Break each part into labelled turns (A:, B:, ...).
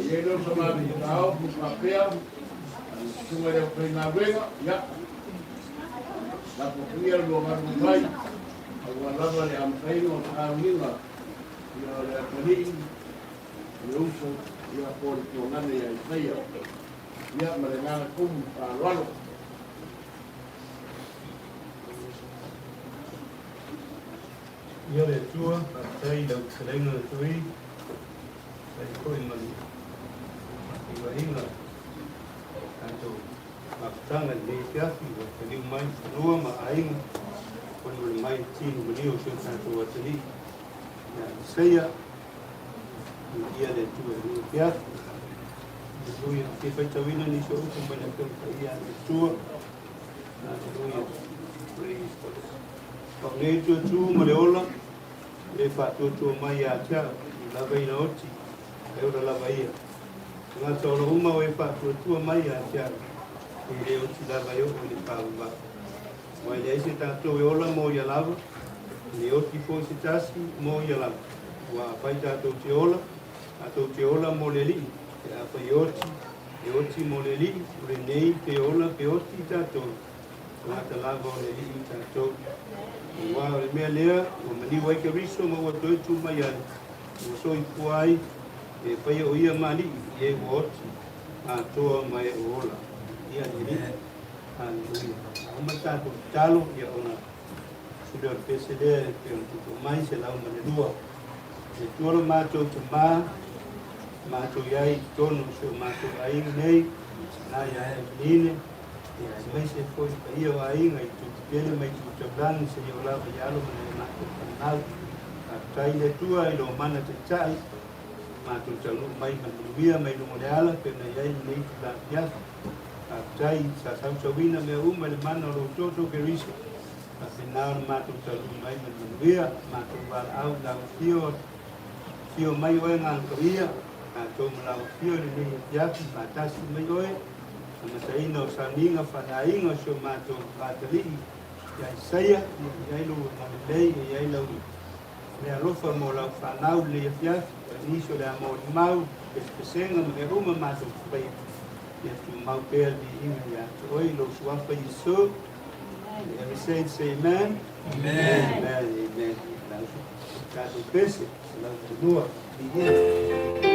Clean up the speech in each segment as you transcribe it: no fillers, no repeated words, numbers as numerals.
A: i ai lea o se matou taofi faapea, le susuga i le aufaigaluega, ia, lafo atu ia le lua galuega fai, aua lava le amataina o sauniga ia o le atalii, o le uso, ia po o le tuagane ia Isaia. Ia, ma le agaga tumu faaaloalo.
B: Ia le Atua, faafetai i lau fetalaiga le Tui, faafetai foi ma le faafeiloaiga tatou mafutaga i lenei afiafi ua taliu mai fanua ma aiga molimoli mai tino maliu o si o tatou atalii ia Isaia. Viia le Atua i lenei afiafi. Aleluia. Ou te faitauina nisi o upu mai le Afioga Paia a le Atua. Aleluia. Praise the Lord. Pau nei tu tu ma le ola, le faatuatua mai ia te au, i lava ina oti, e ola lava ia. Tagata ola uma o e faatuatua mai ia te au, e le oti lava e oo i le pāvavau. Aua e leai se tatou e ola mo ia lava, e le oti foi se tasi mo ia lava. Aua afai tatou te ola, tatou te ola mo le Alii, pe afai e oti, e oti mo le Alii, o lenei pe ola pe oti tatou, tagata lava o le Alii tatou. Aua o le mea lea ua maliu ai Keriso ma ua toe tu mai ai, ua soifua ai, e faia o ia ma Alii i e ua oti atoa ma e ua ola. Ia le Alii. Haleluia. A uma le tatou tatalo, ia ona suli o le pese lea e pei ona tuutuu mai, 102. Le Atua lo matou Tamā, matou i ai i totonu o si o matou aiga nei, na ia Eveline, ia aemaise foi le paia o aiga i Tutupele ma i Tutaulagi seia o lava i alo ma nai o matou fanau. Faafetai i le Atua i lo mana taitai, matou taunuu mai ma le manuia mai luga o le ala pei ona i ai lenei itula afiafi. Faafetai sa sausauina mea uma i le mana o lo outou Keriso. Faapena ona matou taunuu mai ma le manuia, matou valaau i lau afio, afio mai oe Agaga Paia, tatou ma lau afio i lenei afiafi, faatasi mai oe, amataina o sauniga faaleaiga o si o matou atalii ia Isaia, ia i ai lou agalelei, ia i ai lau le alofa mo lau fanau i lenei afiafi, nisi o le a molimau, pesepesega ma mea uma matou te faia, ia tumau pea le viiga ia te oe i lou suafa Iesu. And every saint say amen. Amen. Amen. Amen. Tatou pese, lau fanua, viiga.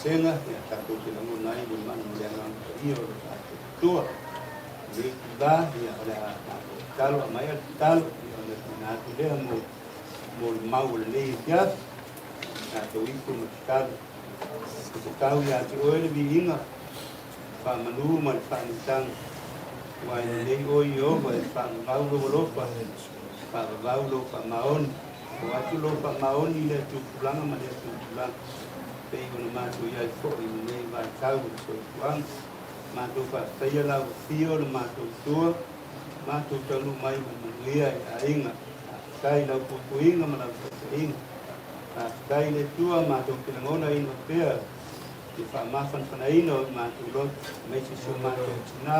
B: vasega ia tatou te lagona ai le mana ma le Agaga Paia o le tatou Atua. I lenei itulā, ia o le a tatou tatalo, a maea le tatalo, ia ona tuuina atu lea mo molimau o lenei afiafi. Tatou ifo ma tatalo. E tatau ia te oe le viiga, faamanu ma le faaneetaga, aua e lelei oe Ieova e faavavau lou alofa, faavavau lou faamaoni. Oo atu lou faamaoni i lea tupulaga ma lea tupulaga, pei ona matou i ai foi i lenei vaitau o le soifuaga. Matou faafetaia lau afio le matou Atua, matou taunuu mai ma le manuia i aiga. Faafetai i lau puipuiga ma lau taitaiga. Faafetai i le Atua matou te lagonaina pea le faamafanafanaina o i matou loto, aemaise si o matou tinā,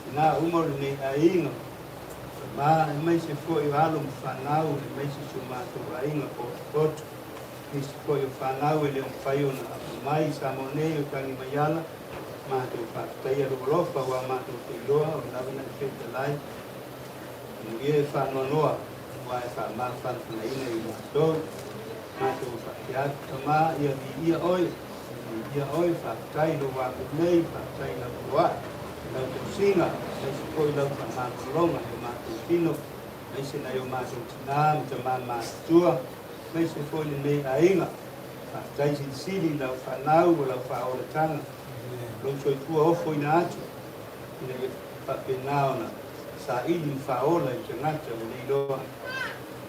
B: tinā uma o lenei aiga, ma aemaise foi o alo ma fanau, aemaise si o matou aiga potopoto, nisi foi o fanau e le o mafai ona apo mai i Samoa nei o tagi mai ala, matou faafetaia lou alofa ua matou te iloa o lava na e fetalai, amuia e faanoanoa aua e faamafanafanaina i matou. Matou faapea atu, Tama, ia viia oe, viia oe, faafetai i lou agalelei, faafetai i lau foai, lau tausiga, aemaise foi lau faamalologa i o matou tino, aemaise nai o matou tinā ma tamā matutua, aemaise foi lenei aiga. Faafetai silisili i lau fanau o lau faaolataga, lou soifua ofoina atu, ina ia faapena ona saili ma faaola i tagata ua le iloa.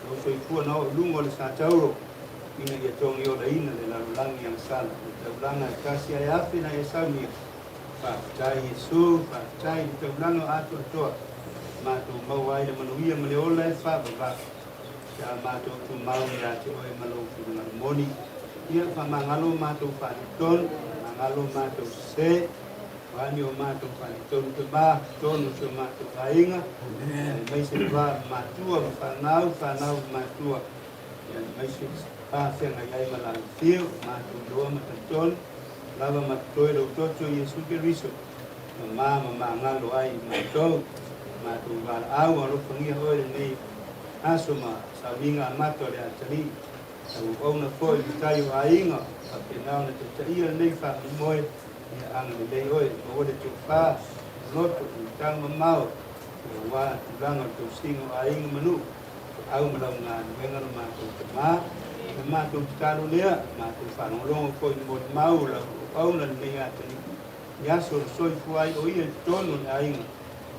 B: Lou soifua na oo i luga o le satauro, ina ia togiolaina le lalolagi agasala, le taulaga e tasi ae afe na e saunia. Faafetai Iesu, faafetai i le taulaga o atoatoa, matou maua ai le manuia ma le ola e faavavau. Pe a matou tumau ia te oe ma lou finagalo moni, ia faamagalo matou faaletonu, faamagalo matou sese, o a ni o matou faaletonu tama, totonu o si o matou aiga, aemaise le va ma matua ma fanau, fanau ma matua, aemaise le va feagai ai ma lau afio, matou iloa ma talitonu, lava ma totoe lou toto Iesu Keriso, ma ma magalo ai i matou, matou valaau, alofagia oe lenei aso ma sauniga amata o le atalii, lau auauna foi i tai o aiga, faapena ona taitaia lenei faamoemoe, ia agalelei oe, maua le tofa, loto, utaga mamao, aua tulaga o le tausiga o aiga ma nuu, au ma lau galuega lo matou tama, le matou tatalo lea, matou faalogologo foi i le molimau o lau auauna lenei atalii, i aso o le soifua ai o ia i totonu o le aiga,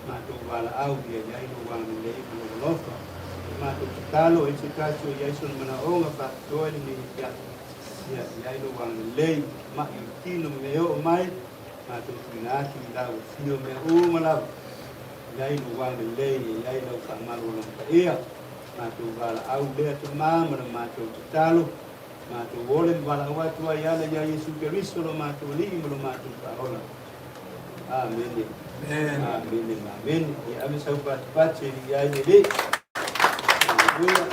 B: matou valaau ia i ai lou agalelei ma lou alofa. Le matou tatalo e se tasi o i ai sona manaoga faapitoa i lenei afiafi, ia i ai lou agalelei, ma'i o le tino ma mea e oo mai, matou tuuina atu i lau afio mea uma lava, i ai lou agalelei, e i ai lau faamalologa paia. Matou valaau lea tama ma le matou tatalo, matou ole ma valaau atu ai e ala iā Iesu Keriso lo matou Alii ma lo matou Faaola. Amene. Amene ma amene. Ia ave sau patipati e lii ai le Alii. Aleluia.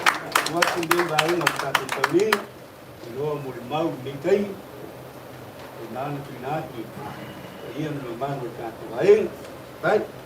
B: Tuu atu lenei vaega o le tatou sauniga, iloa molimau i lenei taimi, e na ona tuuina atu i paia ma le mamalu o le tatou aiga. Faafetai.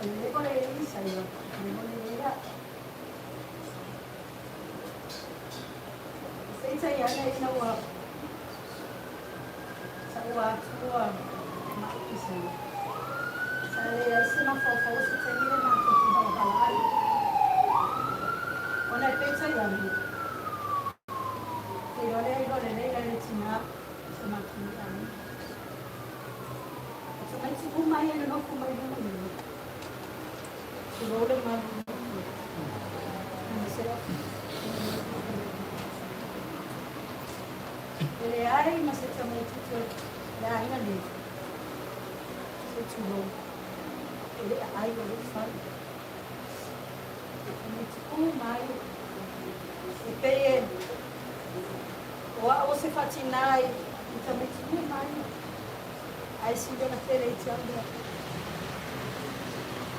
C: O le leva le Isaia, le moni lea. Peitai ane ina ua ta'ua atu ua ma'u Isaia. Sa leai se mafaufau o se taimi le matou te valavala ai. Ona e peitai ane, te iloa lea iloa lelei la le tinā i so matou aiga. O tamaiti uma ia e nonofo mai luga nei, tulou le mamalu o le Atua, aemaise lau E leai ma se tamaitiiti o le aiga nei, se tulou, e le aai o lou fale. Tamaiti uma ia, e pei e o au o se faatinā i tamaiti uma ia, ae sili ona tele i te au lea.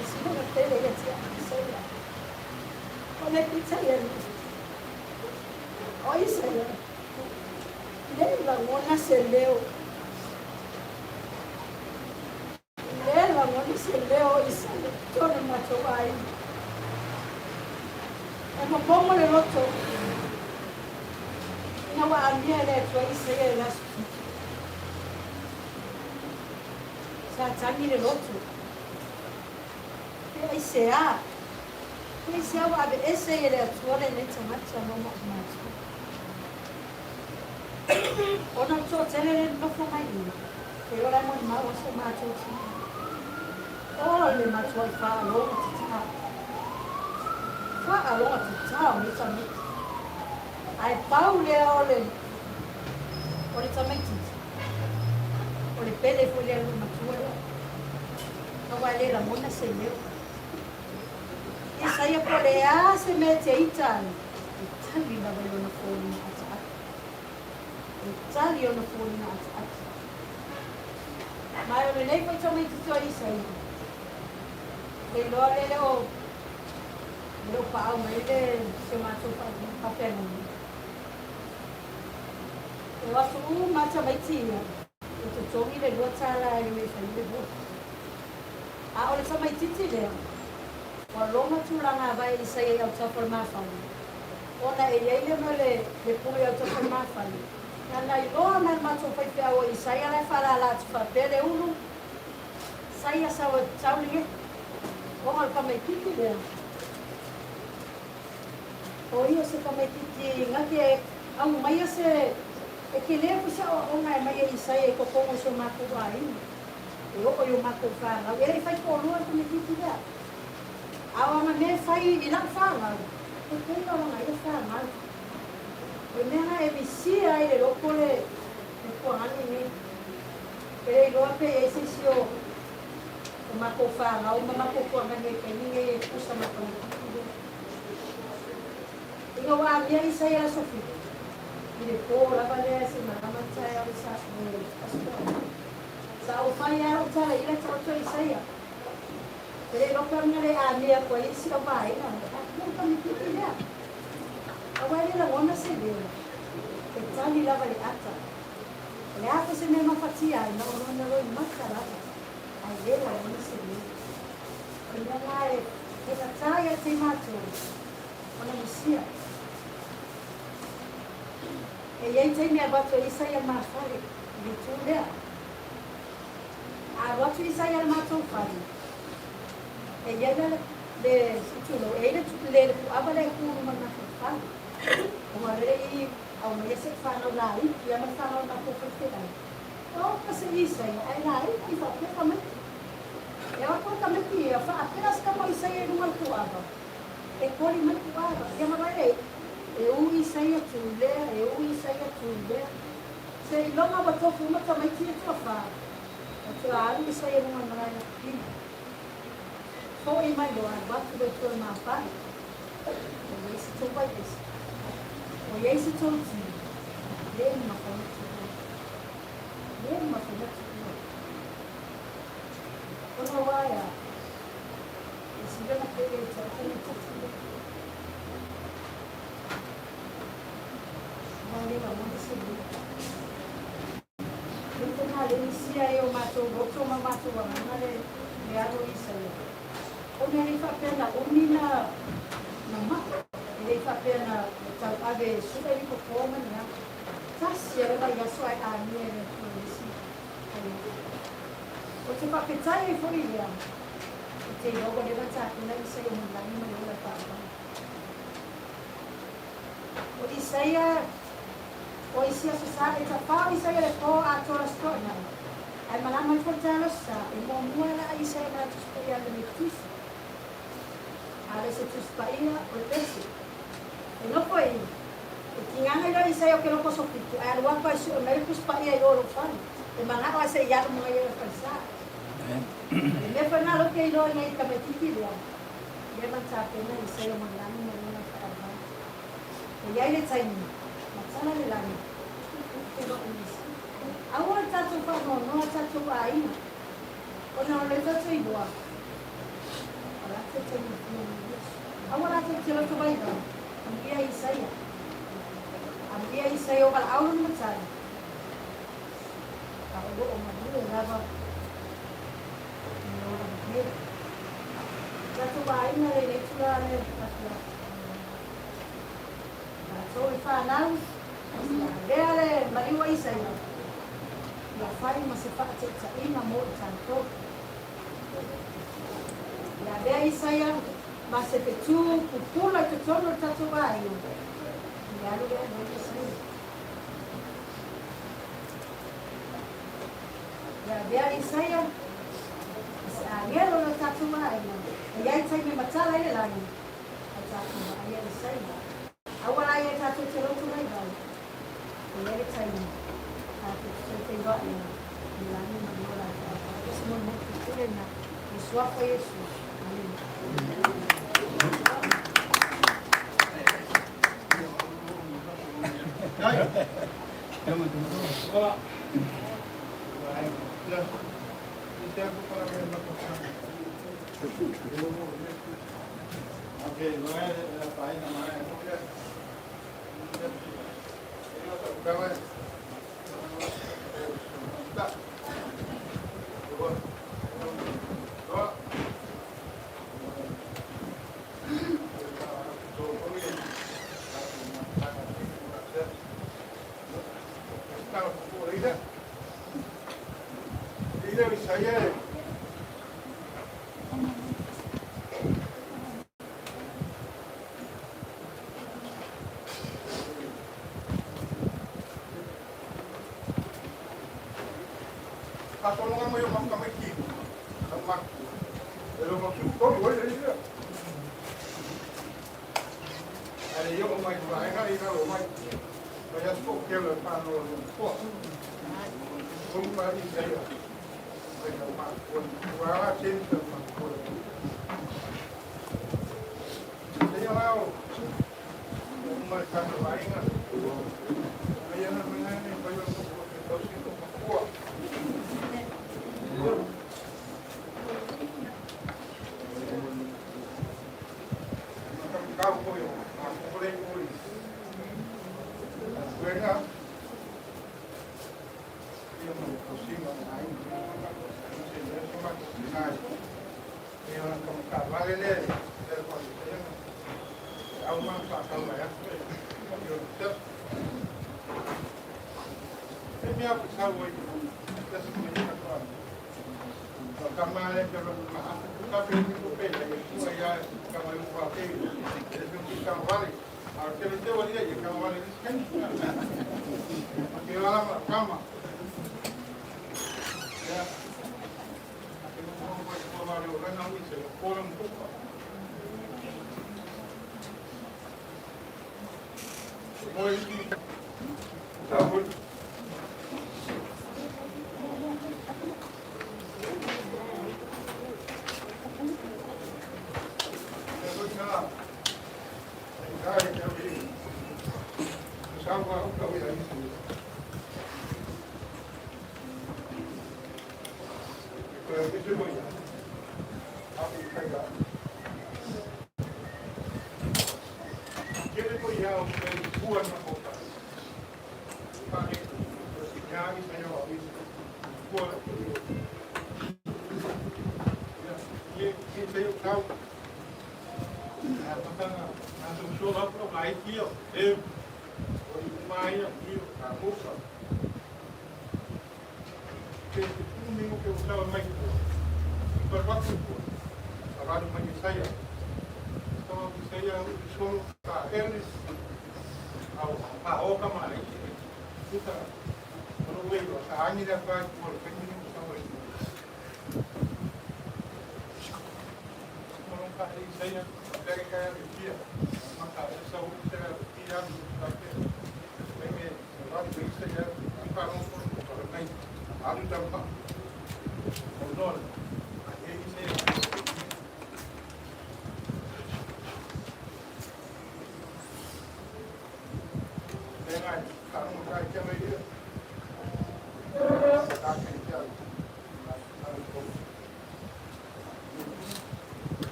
C: E sili ona tele ia te au Isaia. O le pita ia o Isaia, le lagona se leo. Le lagona se leo o Isaia, tonu matou aiga. E momomo le loto ina ua amia e le Atua Isaia i le aso 7. Sa tagi le loto. Pe aisea? Pe aisea ua aveese ai e le Atua lenei tagata mo matou? Ona o le toatele lea e nonofo mai i i, e ola ai molimau a si o matou tina. O le matuai faalogo tatao. Faalogo tatao nei tamaiti. Ae pau lea o le o le tamaititi, o le pele foi lea lou matua lea. Aua e le lagona se leo. Isaia po o le a se mea e te ita ai, e tali lava i lona foliga ataata. E tali i ona foliga ataata. Ma o lenei foi tamaititi o Isaia, te iloa le le o le o paau mai le si o matou faafeagaiga. E o atu uma lava tamaiti ia, e totogi le $2 i le mea e fai ai le bola. A o le tamaititi lea, ua loma tulaga avae i Isaia i autafa o le mafale, ona e i ai le mea o le pule i autafa o le mafale. Na na iloa mai le matou faifeau o Isaia la e faalala atu faapea le ulu, Saia sau e tau le ona o le tamaititi lea. O ia o se tamaititi gake aumaia se e tele foi se aoaoga e aumai e Isaia i totonu o si o matou aiga. E oo i o matou fanau. E le i fai toalua le tamaititi lea. A o ana mea e fai i lau fanau, e pei o lana ia fanau. O le mea lena e misia ai le loto le puagani nei. E le iloa pe i ai se isi o matou fanau ma matou puagani i le taimi nei e tusa ma le tamaititi lea. Ina ua amia Isaia i le aso 7, i le po lava lea se malama le taeao i le Aso Toonai, sa ou fai lava lau tala i le taoto a Isaia. E le iloa pe o le mea le amia atu ai isi au vaega, a tu le tamaititi lea. Aua e le lagona se leo, e tali lava i le ata. O le a foi se mea e mafatia ai, na o lona loimata lava, ae le lagona se leo. O le mea lena e faigata ia te i matou ona misia. E i ai taimi e avatu ai Isaia ma fale i le itu lea. A alu atu Isaia i le matou fale, e i ai la le tulou, e i ai le le puava lea e tu i luma o le matou fale. Ona o lea i aumaia se fanau laiti ia ma le fanau a le matou faifeau. E o atu se Isaia ae laiti faapea tamaiti. E o atu le tamaiti ia faapea se tama o Isaia i luga o le puava, e koli mai le puava. Ia ma vae e u Isaia tu lea, e u Isaia tu lea. Seiloga ua tofu uma tamaiti ia tuafa, faatoa alu Isaia i luga o le malae lapilima. Foʻi mai loa, alu atu loa i tua i le mafale. Ua i ai se tou vaivesi, ua i ai se tou tino, le mafai ona tuua. Le mafai ona tuua. Ona ua ae a, e sili ona pele i te au tamaititi lea. Aua e le lagona se leo. Lea tena le misia ai o matou loto ma matou agaga le alo o Isaia. Ona e le i faapea na umi na na maka, e le i faapea na tauave e su'e ni fofo ma ni a. Tasi lava le vaiaso ae amia e le Atua i le isi taiao. Ou te faafetai ai foi i lea, ou te iloa ua leva tapena Isaia mo le lagi ma le ola e faaauau. O Isaia, o isi aso sa e tafā o Isaia le po atoa le Aso Toonai, ae malama ifo le taeao le Aso Sa, e muamua la a Isaia ma lana Tusi Paia ave nei tusi. A le se Tusi Paia, o le pese. E nofo i, e tigaga i loa Isaia o ke loko aso 7, ae alu atu ae sue mai le Tusi Paia i o lou fale. E manao ae se i alu ma ia le falesa. O le mea foi lena lou ke iloa nei i le tamaititi lea, leva na tapena Isaia mo le lagi ma le ola e faaauau. E i ai le taimi, matala le lagi, Aua le tatou faanoanoa tatou aiga, ona o lea tatou iloa, o la te taugofie mai Iesu. Aua latou te loto vaivai, amuia Isaia. Amuia Isaia o valaau lona matai, a o lo o galue lava i le ola manuia. Tatou aiga le lenei tula le afiafi. Tatou i fanau, Avea le maliu a Isaia ia fai ma se faataitaiga mo i tatou. Ia avea Isaia ma se fetu pupula i totonu o le tatou aiga, i alu lea alu ai Isaia. Ia avea Isaia ma se agelo o le tatou aiga, e i ai taimi e matala ai le lagi, ae tatou vaaia Isaia. Aua la ia tatou te loto vaivai, e i ai le taimi tatou te toe feiloai ai i le lagi ma le ola e faavae. O se molimoli pupule lena i le Suafa o Iesu. Amene.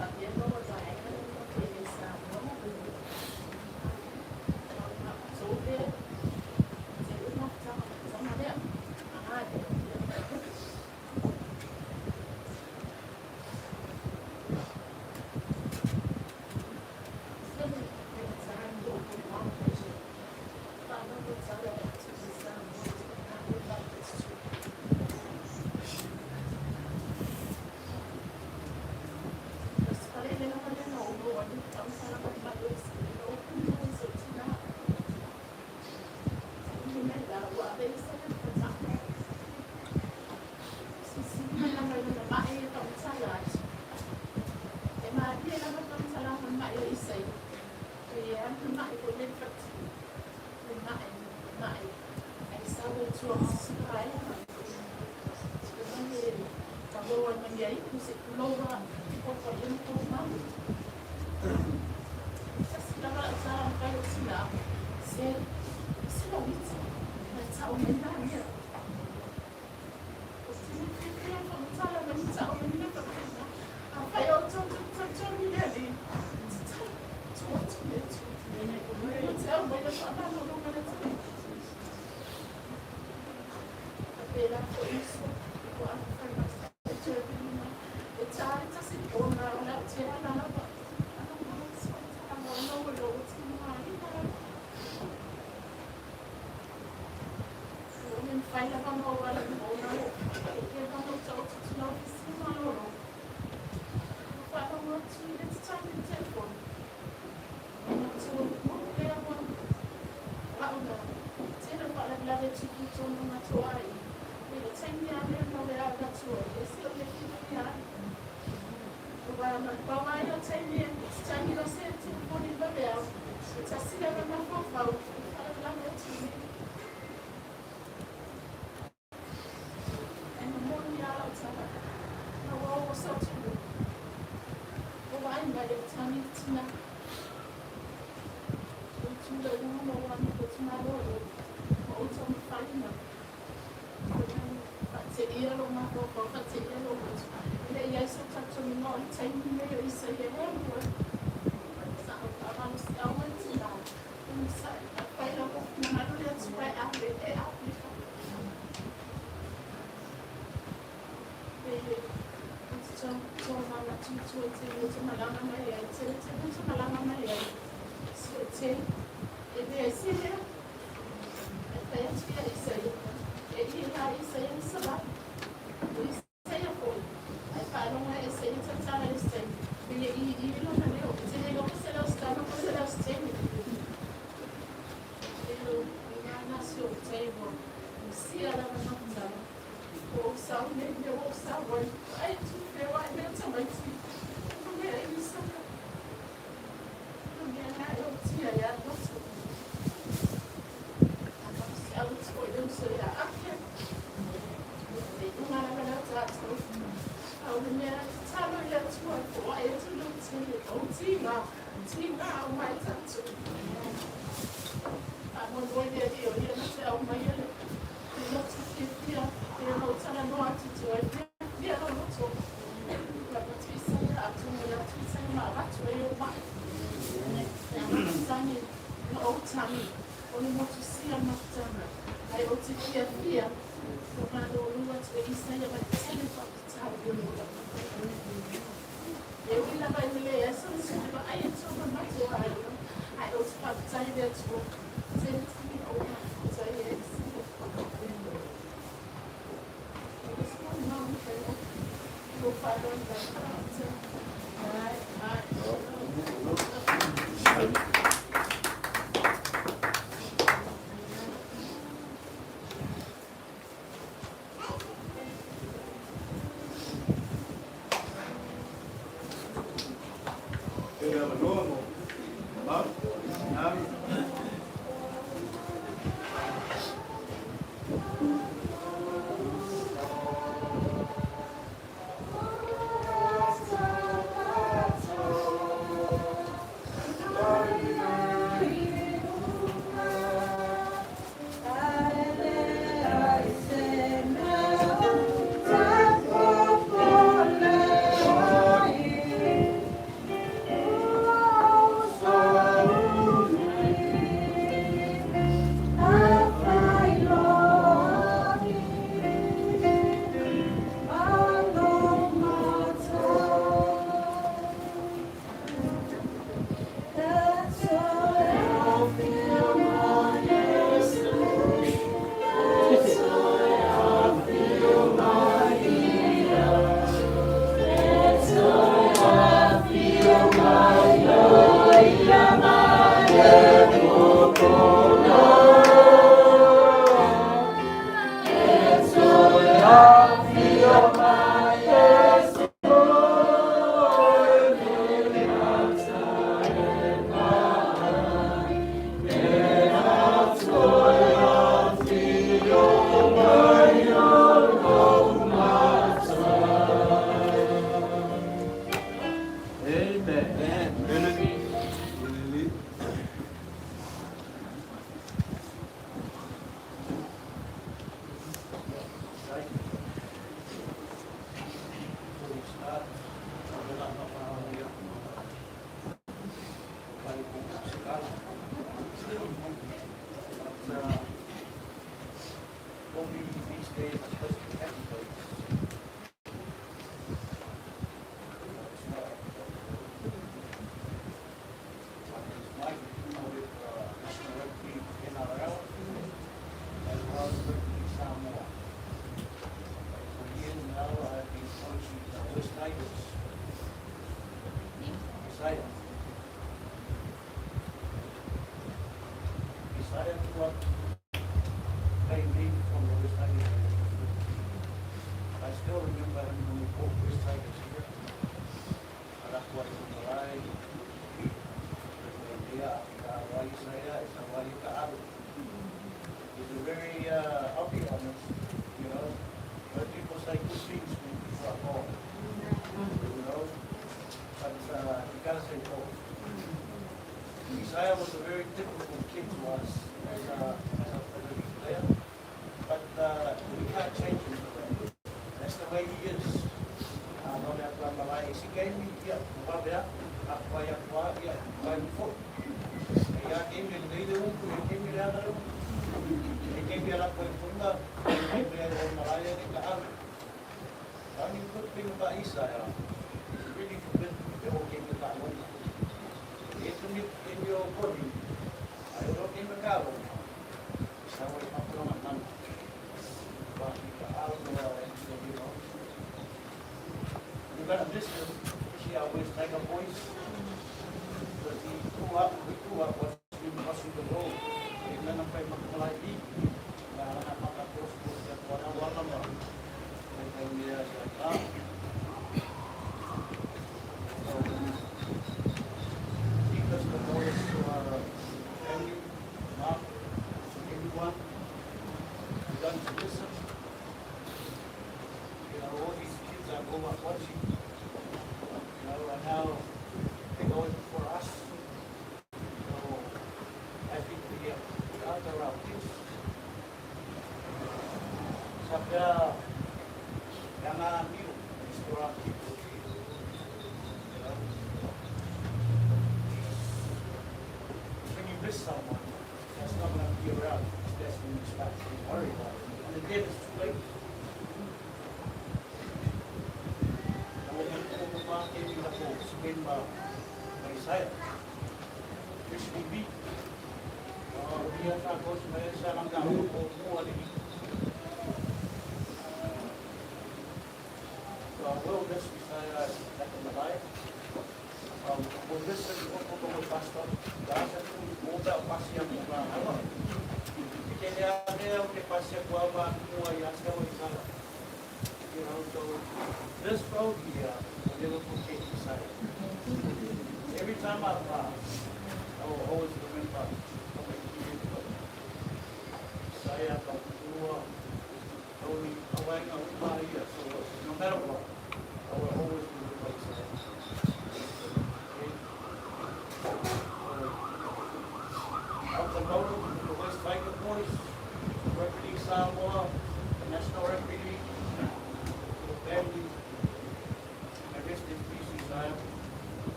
D: Amen.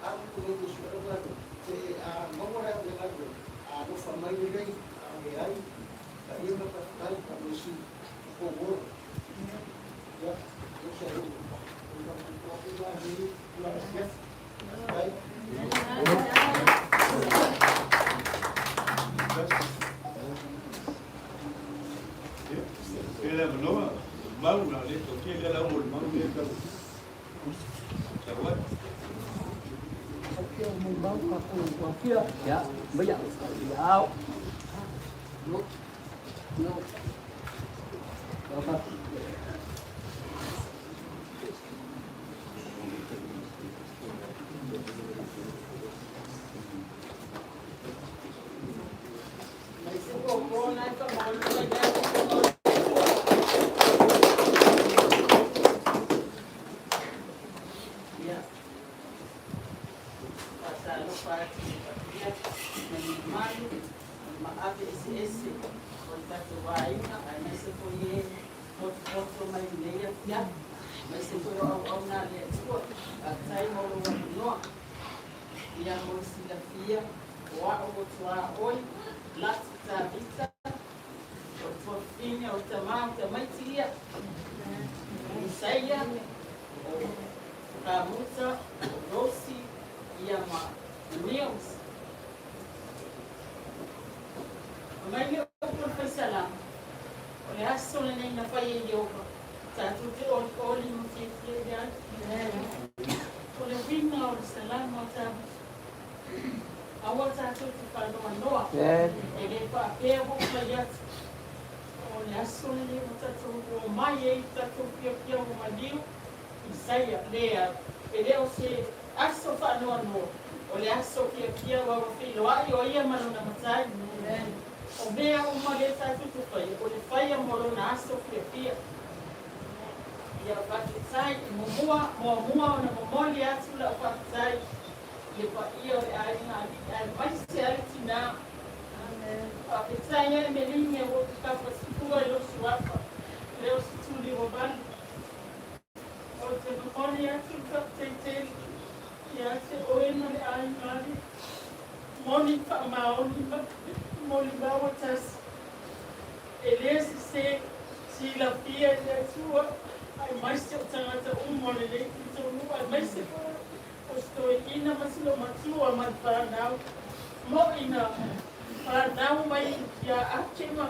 D: Alu nei i sue o galuega, pe a maua le au i le galuega, a alofa mai lelei, a leai, paia ma faafetai, faamaisina, o kou ola. Ia, o se au, o le faaopoopo atu la i lenei itula afiafi. Faafetai.
B: Ia, le avanoa, mau na le tautia lea lau mo le mau lea tau. Tau ai.
E: Ya, bây giờ ya. No. No. Đó.
F: Ia, faatalofa atu i le paia ma le mamalu o le maave eseese o le tatou aiga, aemaise foi e potopoto mai lenei afiafi, aemaise foi o auauna a le Atua. Faafetai mo lou avanoa. Ia, mo le silafia, o a'u o tuaoi Latu Tavita, o le tuafafine o le tamā o tamaiti ia, o Isaia, o Kamuta, o Rosi, ia ma Nils. Mai le upu o le faisalama, o le aso lenei na fai e Ieova, tatou te olioli ma fiafia i ai. O le uiga o le salama o Tavita, aua tatou te faanoanoa, e le faapea ua ou fai atu, o le aso lenei ua tatou omai ai i tatou fiafia ua maliu, Isaia, leai, e le o se aso faanoanoa, o le aso fiafia aua ua feiloai o ia ma lona Matai. O mea uma lea tatou te faia, o le faia mo lona aso fiafia. Ia, faafetai, e muamua muamua ona momoli atu lau faafetai i le paia o le aiga alii aemaise ai le tinā. Faafetai e Melini ua ou tafasifua i lou suafa, le o se tuli ua valu. Ou te momoli atu le faafetai tele ia te oe ma le aiga alii. Moni faamaoni ma molimau e tasi. E le sesē, silafia e le Atua, aemaise o tagata uma o lenei pitonuu, aemaise foi o si toeaina ma si loumatua ma le fanau. Mo'i na fanau mai ia Ake ma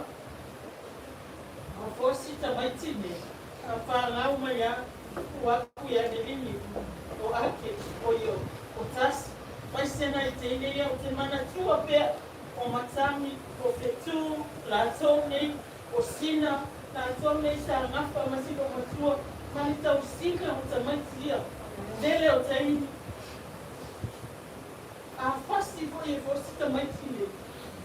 F: fosi tamaiti nei, a fanau mai a tuu atu ia Melini, o Ake, o ia o Tasi. Aemaise nai teine ia ou te manatua pea, o Matagi, o Fetu, latou nei, o Sina, latou nei sa gafa ma si loumatua ma le tausiga o tamaiti ia. Tele o taimi, a fasi foi e fosi tamaiti nei,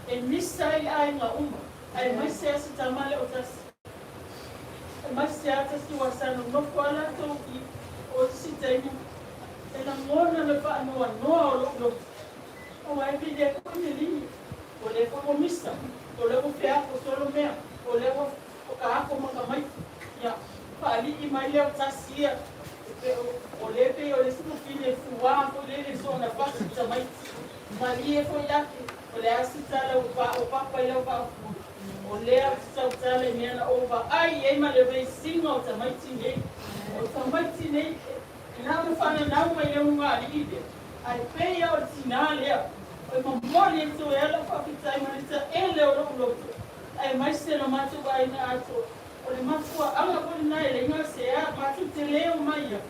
F: e misa ai aiga uma, aemaise a si tama lea o Tasi. Aemaise a Tasi aua sa nonofo a latou i o isi taimi, e lagona le faanoanoa o lou loto, aua e vili ai foi Melini, o lea foi ua misa, o lea ua feako solo mea, o lea ua kaako ma tamaiti. Ia, faalii mai lea o Tasi ia, o lea pei o le isi fafine e fuā foi lele soona fasi i tamaiti. Malie foi Ake, o le a se tala ua paopapa i lau faafofoga, o lea ou te tautala i mea na ou vaai ai ma le veisiga o tamaiti nei. O tamaiti nei, e na ona fananau mai le ulugalii lea, ae pei lava o le tinā lea, e momoli atu ai lau faafetai ma le taele o lou loto, aemaise lo matou aiga atoa. O le mafuaaga foi lena e leai gasea matou te le omai ai,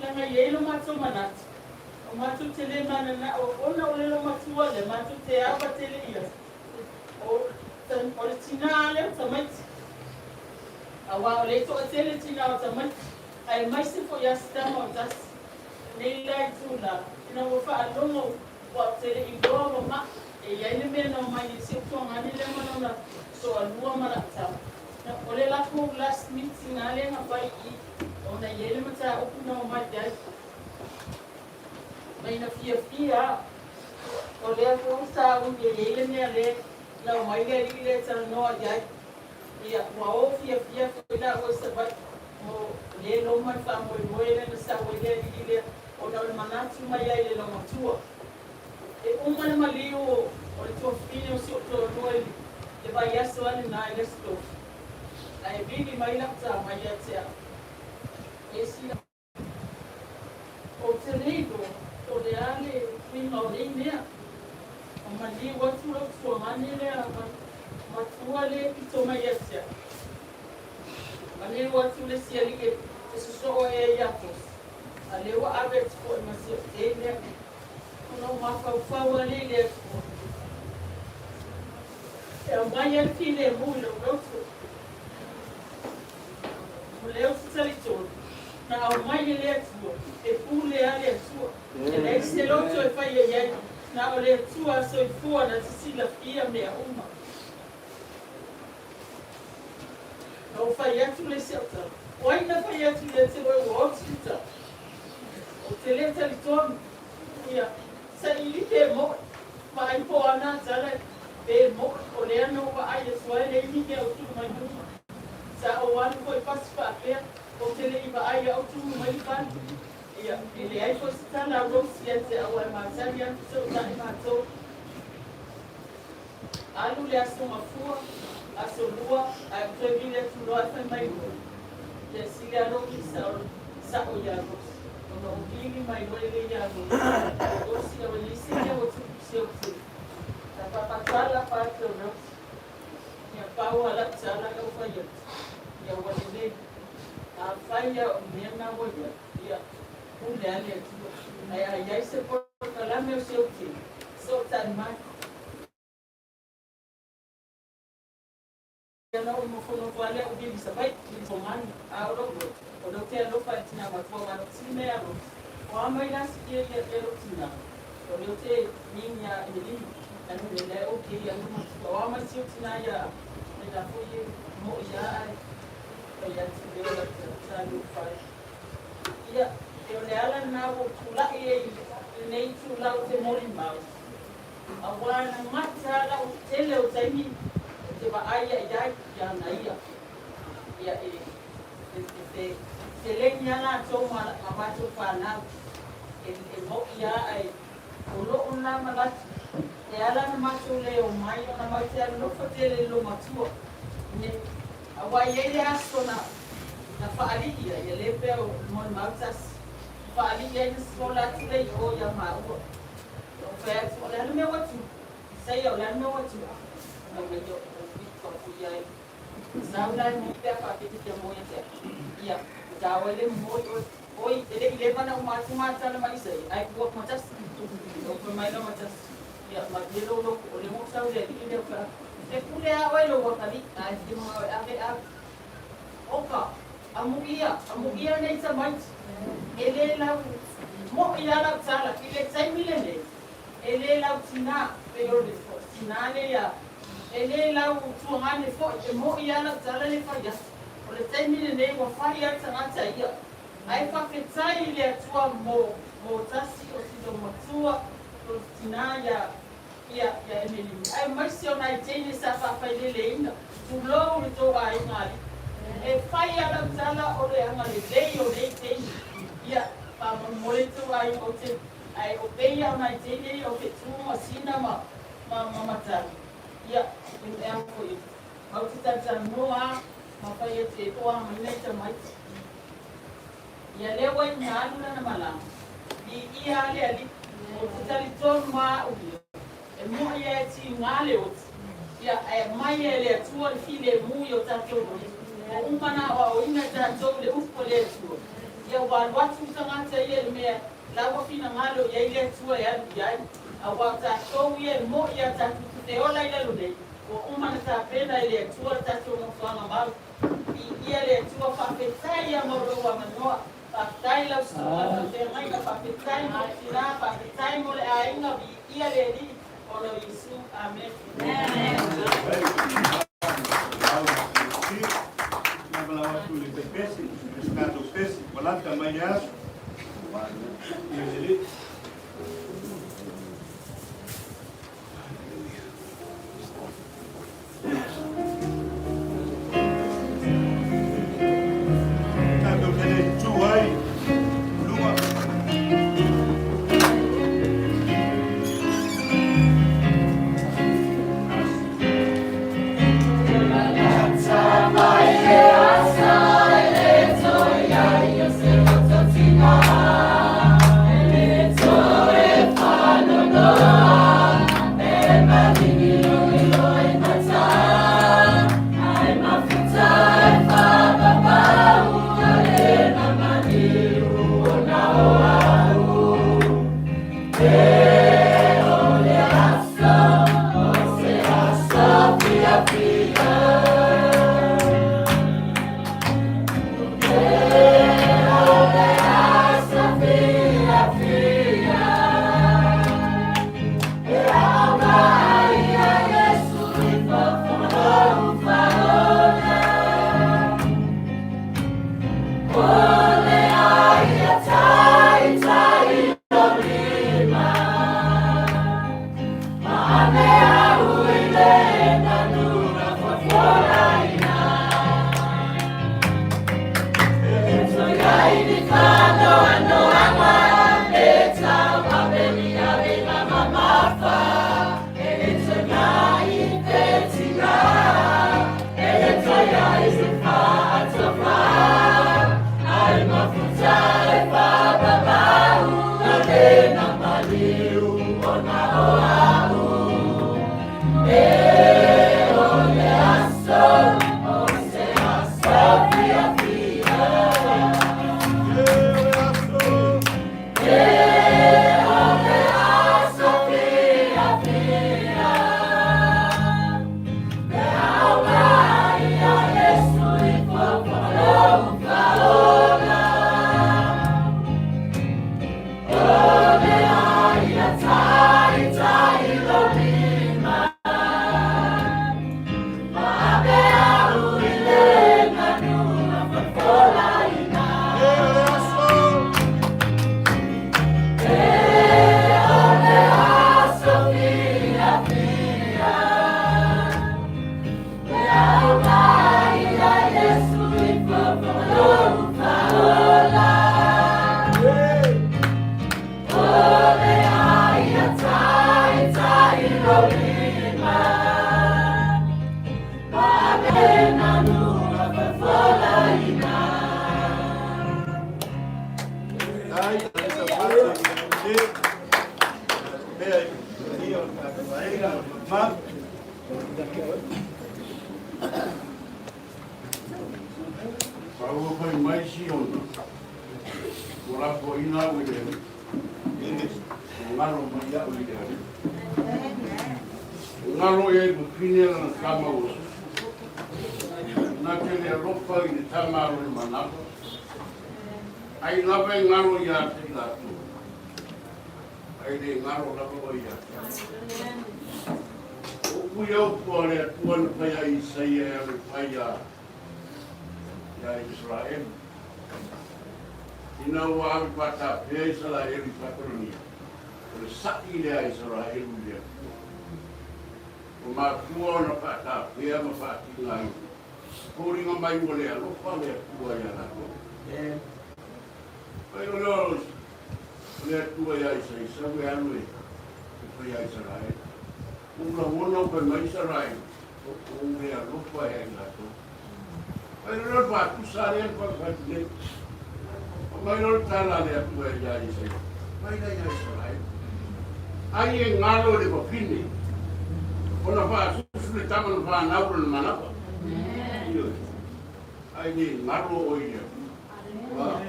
F: leaga e i ai lo matou manatu, o matou te le mananao ona o le loomatua lea matou te ava tele i ai. O le tinā lea o tamaiti, aua o le toatele tinā o tamaiti, aemaise foi a si tama o Tasi. Nei la itulā, ina ua faalogo ua ou te le iloa ua ma'i, e i ai le mea na omai ai si ou tuagani lea ma lona toalua ma la'u tama. O le latou last meeting lava lea na fai i i, ona e i ai le mataupu na omai ai. Mai na fiafia a, o lea foi sa umi e i ai le mea lea na omai le alii lea e talanoa i ai. Ia, ua o fiafia foi lāua i Savaii mo le loma le faamoemoe lea na sau ai le alii lea. Ona o le manatu mai ai i le laumatua. E uma le maliu o le tuafafine o si ou toalua i le vaiaso lava lena i le Aso Tofi, ae vili mai lau tama ia te au. E sila. Ou te le iloa po o le a le uiga o nei mea. Ua maliu atu lau tuagane lea matua le pito mai ia te au. Maliu atu le isi alii e sosoo ea ia Tosi, a lea ua ave atu foi ma si ou tei lea. Ona ou mafaufau lava lea i le Atua. E aumai ai le filemu i lou loto. O lea ou te talitonu, na aumai e le Atua, e pule lava le Atua. E leai se loto e faia i ai, na o le Atua soifua na te silafia mea uma. Na ou fai atu le isi au tala, o ai na fai atu ia te oe ua oti le tala? Ou te le talitonu, ia, saili pe moe, vaai po o ana tala pe moe, o lea na ou vaai atu ai leai ni mea o tuu mai luma. Sa ou alu foi pasi faapea, ou te le i vaai a o tumu mai le fale. Ia, e leai foi se tala a Rose ia te au ae matagi atu fesootai matou. Alu le aso mafua, aso lua, ae ou toe vili atu loa ae fai mai loa, Ia sili a lou i sao, sao ia Rose. Ona ou vili mai loa lea ia Rose, Rose ia ua leai se mea ua tupu i si ou tele. Sa faapatala pa atu e Rose, Ia pau a lau tala lea ua fai atu, ia ua lelei. Afai ia o mea na ua i ai, ia pule a le Atua. Ae a i ai se polokalame o si ou tele, fesootai mai. Na ou nofonofo lava lea ou vili Savaii, vili Tomani, a o lou loto, o lea ou te alofa i le tina matua ma lou tine alofa. O a mai la sikia ia te lou tina, o lea ou te nini ia Emelina, ae le o ke ia lou matua. O a mai si ou tina ia le la foi e mo'i a ae fai atu lea o lau sa lou fai. Ia, e o le ala lena ua ou tula'i ai i lenei itula ou te molimau. Aua na gata lau tele o taimi ou te vaai ai ai i ana ia. Ia e e feleni a latou ma ma matou fanau e e moʻi a ae o loo na manatu e ala na matou le omai ona mau te alofa tele i lo matua ne aua e iai le aso na na faalii ai ia le pea o molimau tasi faalii ai na sola atu le i o ia maua. Ou fai atu, o le a le mea ua tupu? Isaia, o le a le mea ua tupu? Fai mai ia, o pito atu ia e sau la e moi pe a faapea te fia moi ia te au. Ia, tau ai le moi oe. Oi, e le i leva ona uma atu matala ma Isaia, ae ua matasi. Ou fai mai la matasi, ia, malie lou loto, o lea ua ou sau i le alii lea o fai atu, E pule a oe lou atalii, ae fia manao e ave, ave. Oka, amuia, amuia nei tamaiti, e le lau moʻi a lau tala i le taimi lenei, e le lau tinā, pei o le tinā lea, e le lau tuagane foi, e moʻi a lau tala le fai atu, o le taimi lenei ua fai a le tagata ia, ae faafetai i le Atua mo, mo tasi o si lou matua, o le tinā ia, ia, ia Emelini, aemaise o nai teine sa faafaileleina, tulou le tou aiga alii. E fai a lau tala o le agalelei o nei teine. Ia, faamolemole tou aiga ou te, ae o peia o nai teine ia o Fetu ma Sina ma, ma, ma Matagi. Ia, e mea foi, mau te talatalanoa a, ma fai atu e toa mai nai tamaiti. Ia lea ua ina alu lana malaga, viia a le Alii, ou te talitonu ma au ia, e moʻi a e tiga le oti, ia, ae aumai e le Atua le filemu i o tatou loto. Ua uma ona aoaoina e tatou i le upu a le Atua, ia ua alu atu le tagata ia i le mea la ua finagalo i ai le Atua e alu i ai, auā o tatou ia e moʻi iā tatou te ola i lalo nei, ua uma ona tapena e le Atua le tatou nofoaga mau. Viia le Atua, faafetai ia mo lou avanoa. Faafetai lau susuga i le faafeagaiga, faafetai mo le tina, faafetai mo le aiga, viia le Alii ona o Iesu. Amene.
B: Tatou te le tutu ai luga.
A: Paua fai mai Siona, ua lafoaina au e le Alii, ua galo mai au i le Alii. Ua galo i ai mafine lana tama ua susu, na te le alofa i le tama a lona manava, ai lava e galo ia te i latou, ai le galo lava oe ia te au. O upu ia upu a le Atua na fai ai Isaia e alu e fai ia Isaraelu. Ina ua ave faatapea Isaraelu i Papalonia, o le saʻi lea a Isaraelu i le Atua. Ua mafua ona faatapea ma faatigaina, foliga mai ua le alofa le Atua ia latou. Mai o lea o le Atua ia Isaia, sau e alu e fai ia Isaraelu. Ua lagona o fai mai Isaraelu, o ou le alofa ia i latou. Mai loa le faatusa lea na fai atu nei. Mai loa le tala a le Atua ia Isaia, mai la ia Isaraelu. Ai e galo i le vafine, ona faasusu le tama na fanau lona manava. Ioe. Ai le galo oe i le Atua.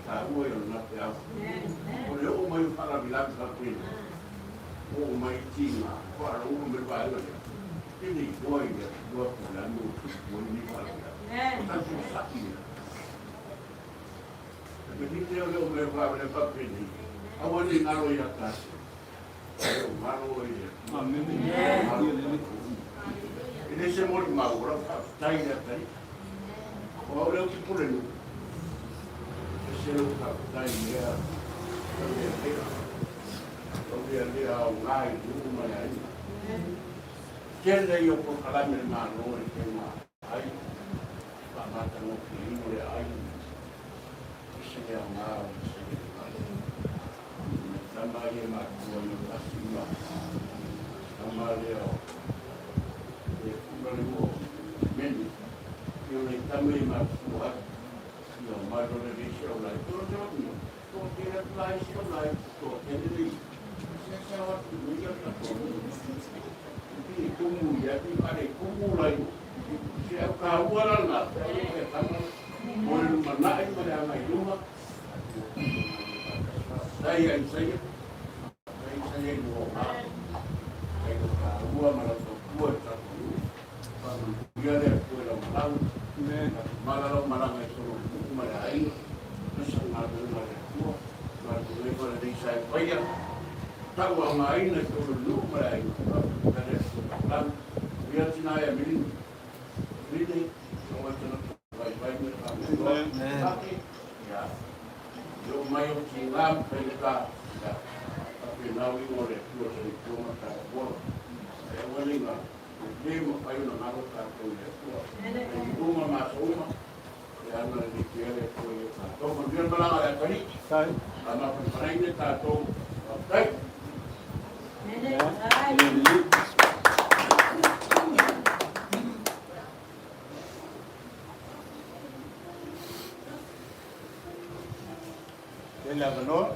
A: Taua i ona peau. O le oo mai o faalavelave faapena, oo mai i tiga, faalogo mai le vaega lea. E le iloa i le Atua po o le a le mea ua tupu ai lenei faalavelave. O tatou saʻi lea. E manino lea o le oo mai o faalavelave faapenei, aua ne i galo ia tatou. E o galo oe i le Atua. Galo tatou uma. E le se molimau, o lau faafetai i le Atalii. O au lea ou te pule nuu. Ese lou faafetai i lea taulealea. Taulealea aoga i nuu ma le aiga. Tele ia o polokalame a le Malo e faiga ai faamatagofieina o le aiga. Ese le aoga o le seleni. Tama ia matua i o tasi ma tama lea o le pula le ua meni. I o nei tama ia matua ai. Ia o mai lole le isi au lai. Tolo te watu no. Tolo te atu lai isi au lai. Tolo te le le. Se se au atu no ia ka tolo. Pi kumu ia pi pare kumu lai. Se au ka ua la na. Se au ke tama. Mo le lumanaʻi ma le agai i luma. Faafetai ia Isaia, faafetai Isaia i lou aoga, faafetai i lou taua ma lau tautua i le tatou nuu. Faamanuia le Atua i lau malaga, faamala lau malaga i totonu o le nuu ma le aiga, aemaise o galuega a le Atua, galuega lelei sa e faia, tauaogaina i totonu o le nuu ma le aiga. Faafetai le Atua taulagi. Manuia tina e Amelina. Ameline, lau ai tagata vaivai ma le faanoanoa. Ia, i oo mai ou tiga ma faigata, ia. Faapena uiga o le Atua soifua ma tatou ola. Ae aua ne i galo, e le mafai ona galo tatou i le Atua. E i luga ma aso uma, e agalelei pea le Atua ia tatou. Manuia le malaga a le atalii. Faamafanafanaina tatou. Faafetai.
B: Ia le avanoa.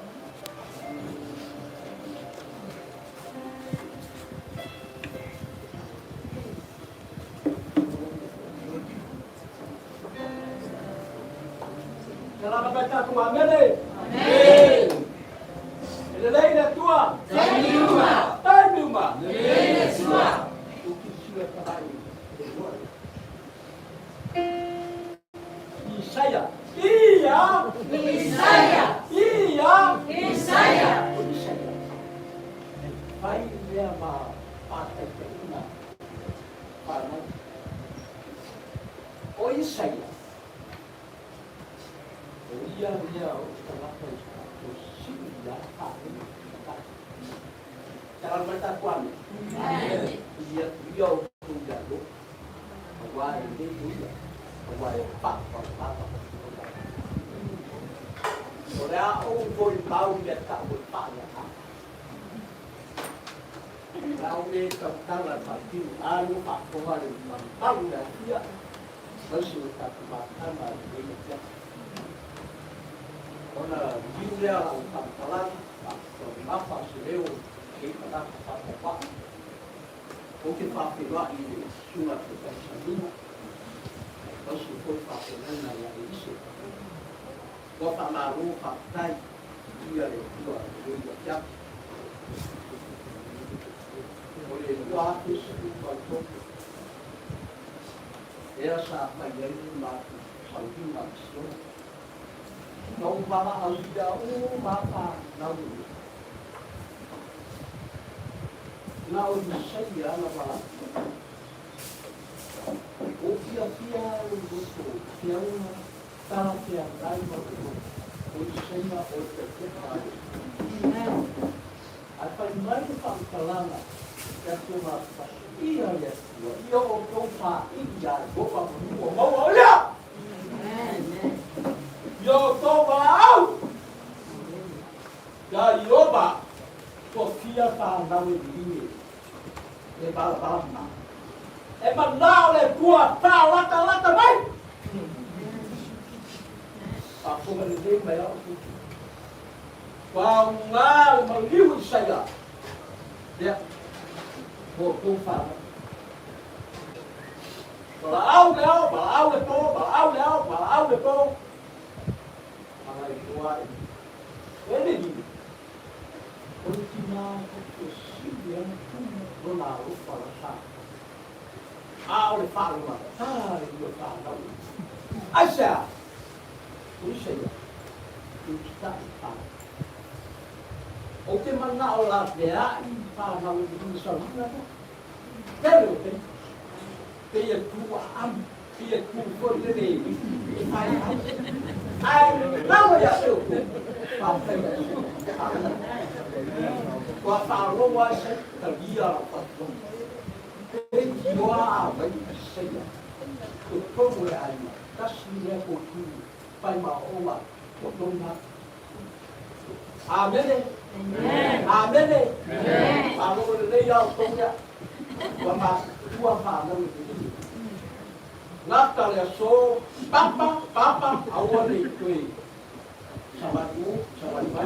E: Kalama mai tatou amene. Amen. E lelei le Atua. Taimi uma. Taimi uma. Lelei le Atua. Ukisia tamai le loa. Isaia. Ia. Isaia. Ia. Isaia. O Isaia. E fai mea ma pātaitaiga whānau. O Isaia. O ia mea o tagata i tātou sili ia whānau. Te mai tātou ame. Ia ia o tu ia lo. Aua e le ia. Aua e pa pa pa pa. O le a ou foi mau mea tau e pa ia a. Lau le tautala fatiu alu faafofoga le mamalu le afia aemaise o tatou matana i lenei afiafi. Ona liliu lea o lau faamatalaga, faataumafa se leo i nei tagata faatauvaa. Ou te faafeiloai i le Susuga Taitai Salima, aemaise foi faafeagaiga ia Elise. Ua faamalo faafetai i le Atua i lenei afiafi. O le 2013 lea sa fai ai le matou sauliga misiona. Na ou valaaulia uma lava fanau i Na o Isaia na valaaulia. Ua ou fiafia lou loto feauga talafeagai ma lou loto, o Isaia o le perofeta a le Atua. Ae fai mai le faamatalaga i afioga pasuia le Atua, ia outou faili ia Ieova manu ua maua o ia! Ia outou valaau ia Ieova ua fia fanau e liligi e valavala. E manao le Atua faalatalata mai! Faafofoga lelei mai au. Faauga le maliu Isaia. Ia, mo outou fanau. Valaau le ao, valaau le po, valaau le ao, valaau le po. Alailoa e e le lili. O le tina e sili ana tumu lona alofa la sa. A o le faalogata le lua fanau. Aisea? O Isaia, e usitai i fanau. Ou te manao laveai i fanau e lili sauina lea. Tele o taimi. Pei e tu aami, pei e tu foi lele e fai ai. Ae galo ia te outou, faafetai i le Atua. Ua faalogo ai se talia lau fatuaga. Leitioa a mai Isaia, totonu o le aiga, tasi lea koutu fai ma ola ua tonu atu. Amene. Amene. Faalogo lelei a outou lea. Ua matutua fanau e lelei. Gata le aso, papa, papa, aua ne i toe savali o, savali mai.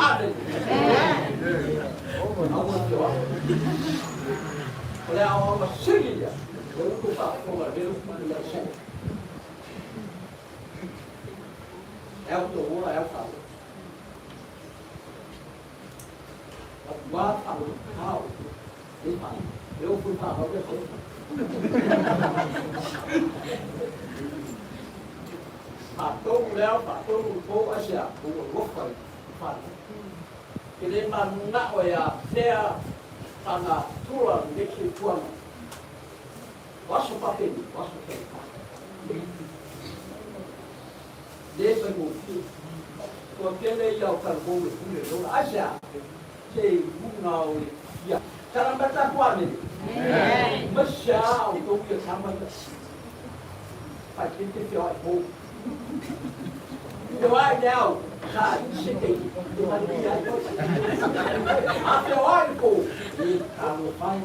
E: Amene. Aua te oa. O le aoaoga sili lea, le utu faafofoga le upu i le aso. E au tō ola, e au whānau. Ua whānau, e whānau. E au pui whānau e whānau. Whātou leo, whātou pō asia, ua lofa i whānau. Ke le manao e a whea tana tura le ki tuana. O aso papeni, o aso whai. Le whai mō. Toatele ia o talavou le pule lola. Aisea? Se i luga o le ia. Salamata atu amene. Ma sea o tou ia tama ia. Faitete feoai fou. Feoai le ao, sa i se teimi, e manuia ai oe. A feoai le po, e talofa e,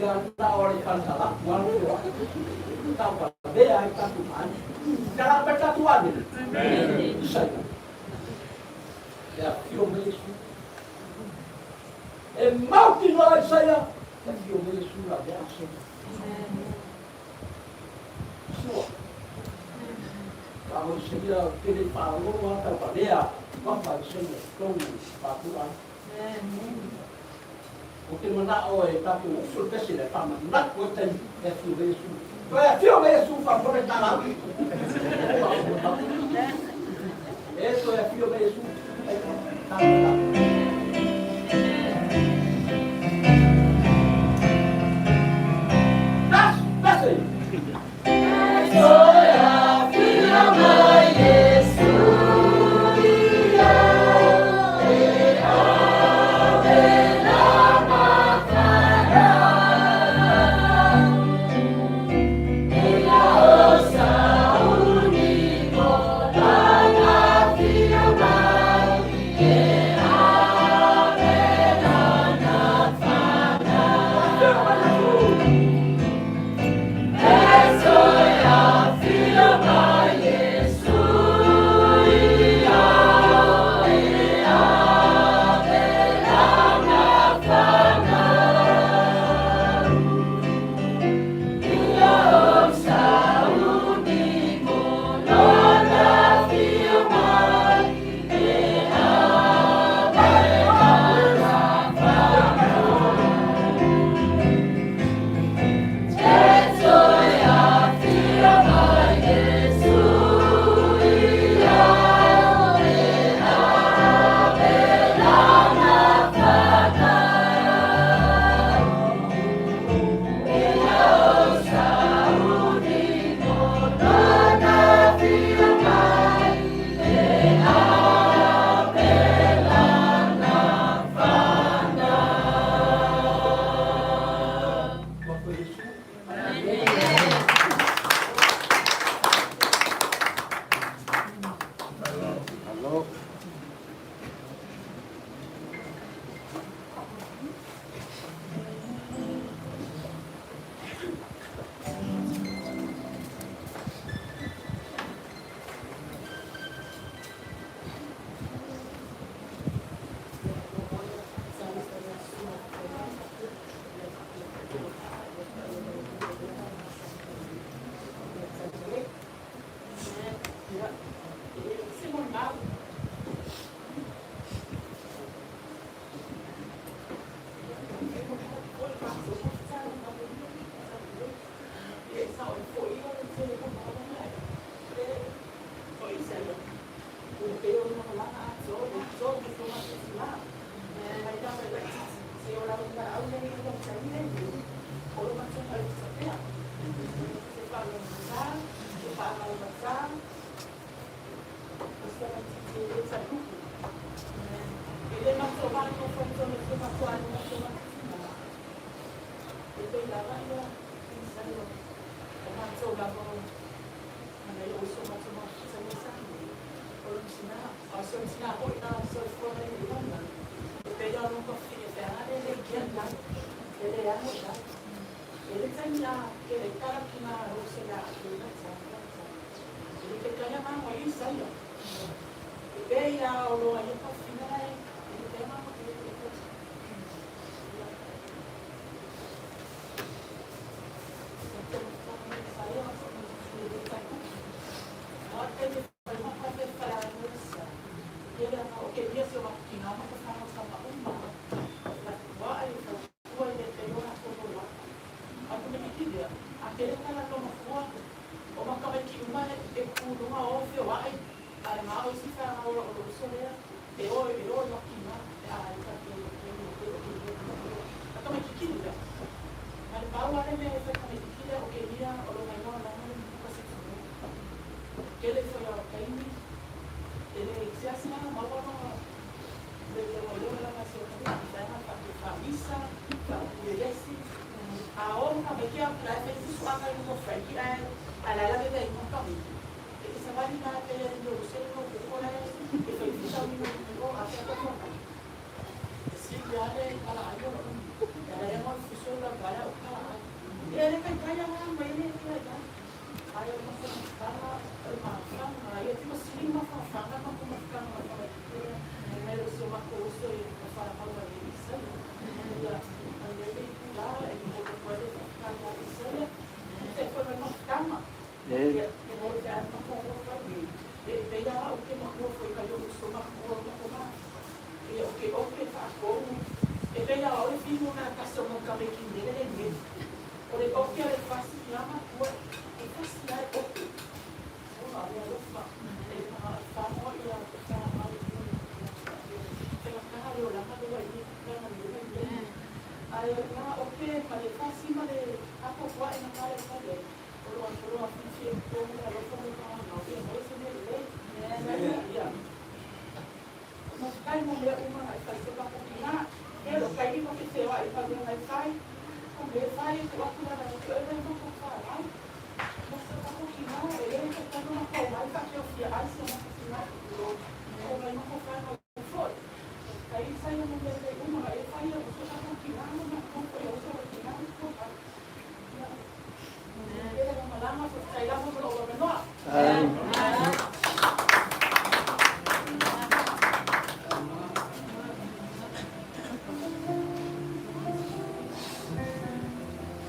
E: ia na o le falesalapu lava le feoai. Tauavea ai tatou maani. Salamata atu amene. Isaia. E afio mai Iesu. E mautinoa Isaia, e afio mai Iesu la mea asena. Sua. Ka o Isaia te le whaalolo a tau palea, wafa Isaia tau whātua ai. O te manao e tātou uso le pese le whamanatu e taimi e afio mai Iesu. Toe afio mai Iesu whapore tā rau. E toe afio mai Iesu e tā rau. Tas, pese!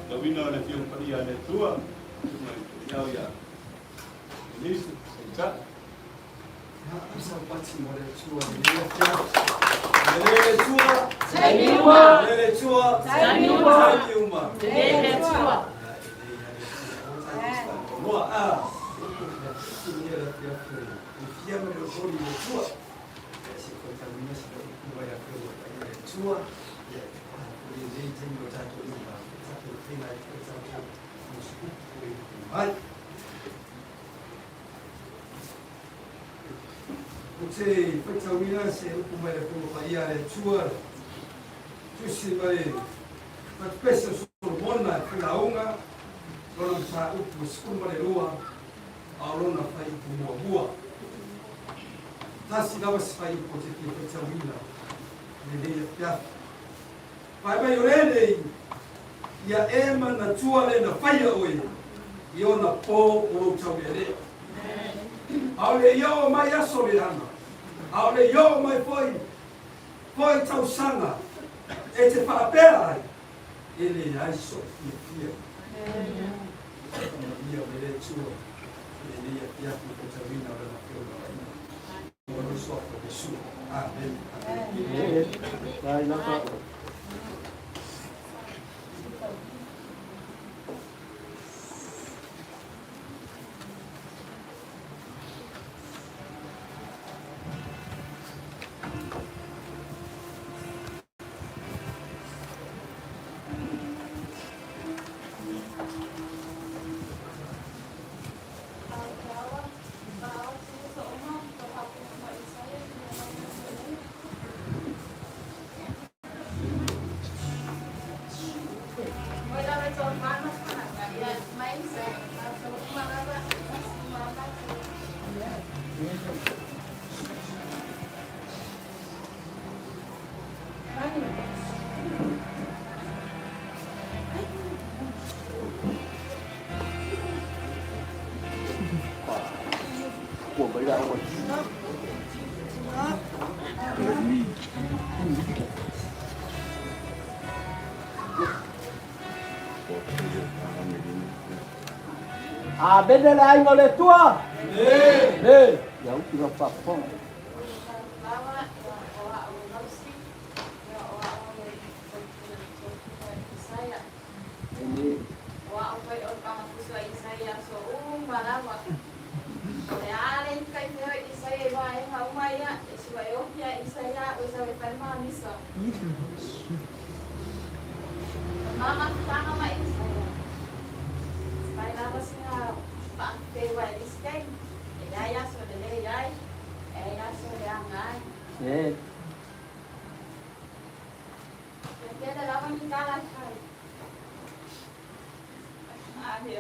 B: Lauina o le Afioga Paia a le Atua, susuga i le Taitao ia Elise Seita.
D: Saupati mo le Atua i lenei afiafi. Lelei le Atua.
G: Taimi uma.
D: Lelei le Atua.
G: Taimi uma.
D: Taimi uma.
G: Lelei le Atua.
D: Loa a. Ia le afiafi. E fia ma le otoli le Atua. Ia se faitauina se upu mai le Afioga Paia le Atua. Ia o lenei taimi o tatou uma. Tatou faiga ai foi tatou mo se upu e mai. Ou te faitauina se upu mai le Afioga Paia a le Atua. Tusi mai Fatupese o Solomona e failauga lona mataupu e 12 a o lona fuaiupu muamua. Tasi lava se fuaiupu ou te fia faitauina i lenei afiafi. Fai mai o lenei, ia e manatua le na faia oe i ona po o lou taulealea. Aole i oo mai aso leaga, aole i oo mai foi foi tausaga e te faapea ai, e leai sou fiafia. Faamanuia mai le Atua i lenei afiafi faitauina o Lana Afioga Paia. O le suafa o Iesu. Amene. Amene.
A: Vai lava.
E: Amene le aiga o le Atua. Amene.
A: Ia utu na faafofoga. Ene. E.
F: Yeah.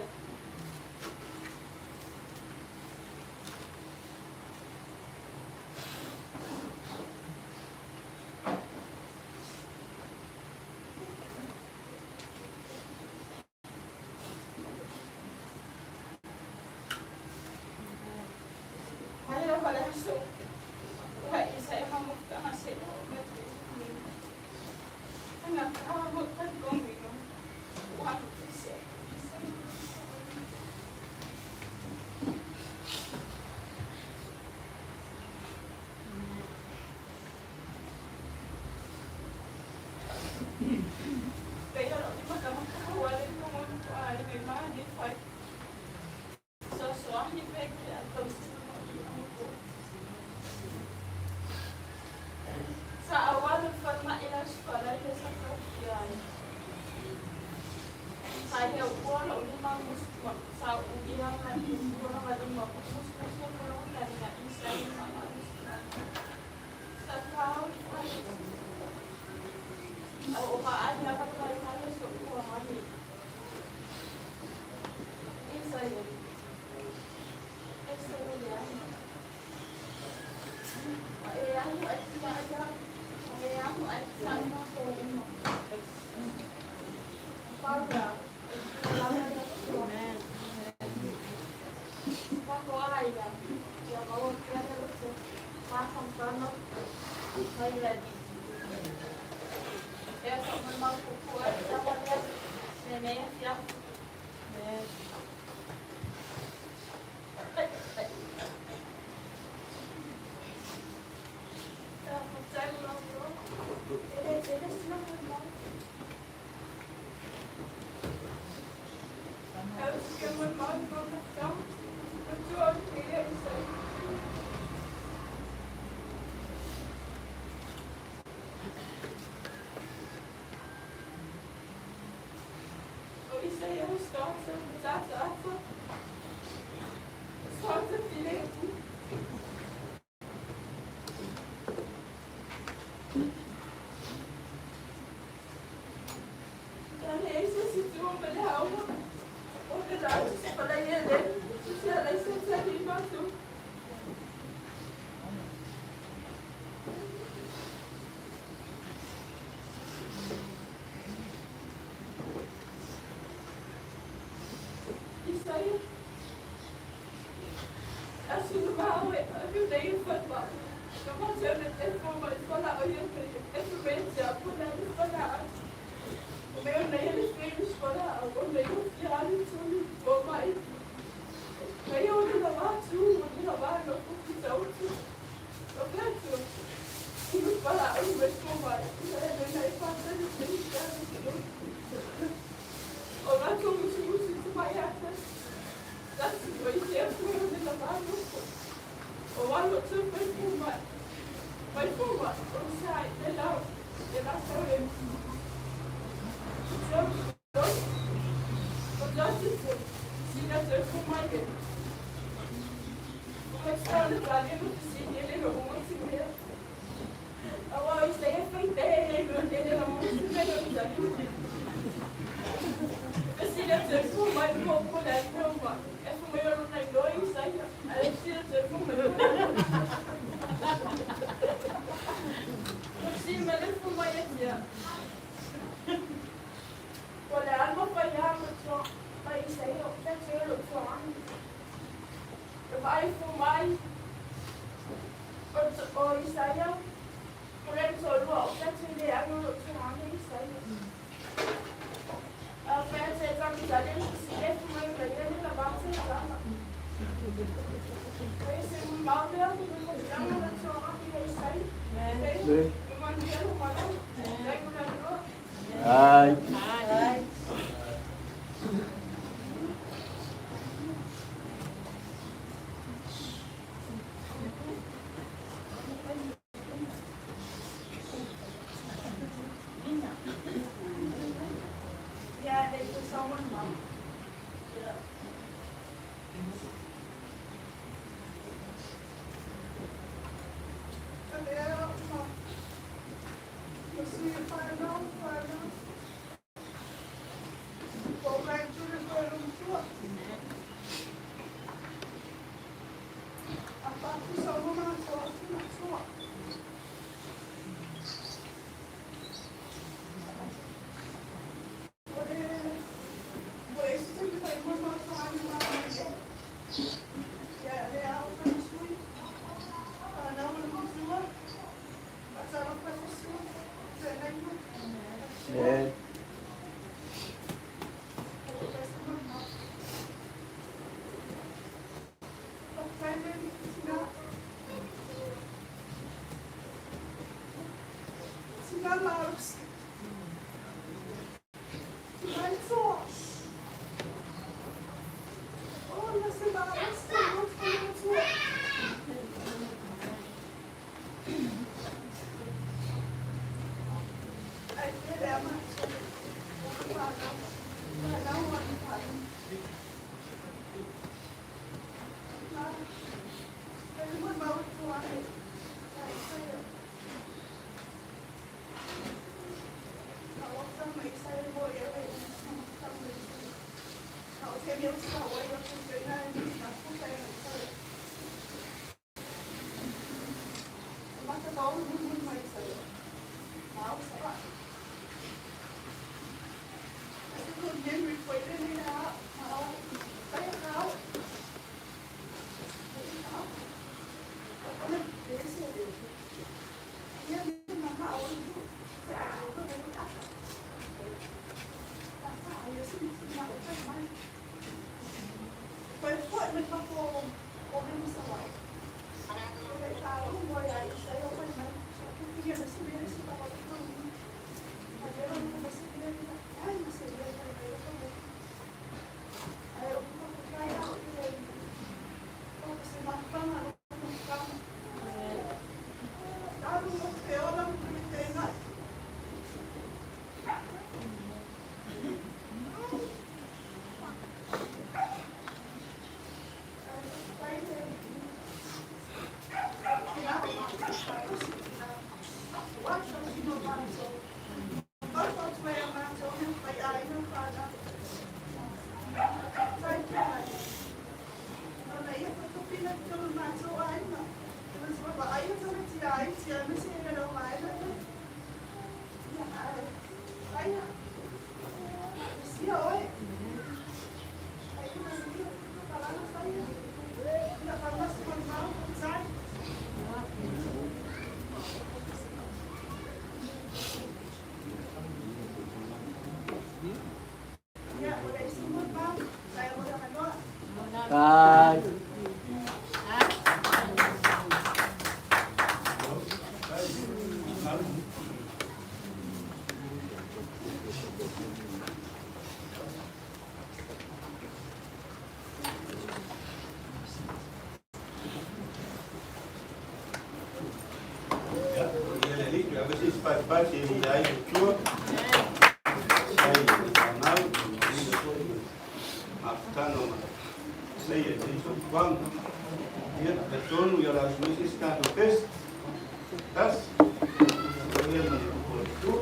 E: Tai.
B: Ia le alii, toe ave se isi faifai e ia ai le Atua. Ai le fanau, le foi ma mafutaga o seia i lenei soifuaga. Ia, talitonu ia o le a usu mai se isi tatou pese. Tasi. Ia ma le upu a le Atua.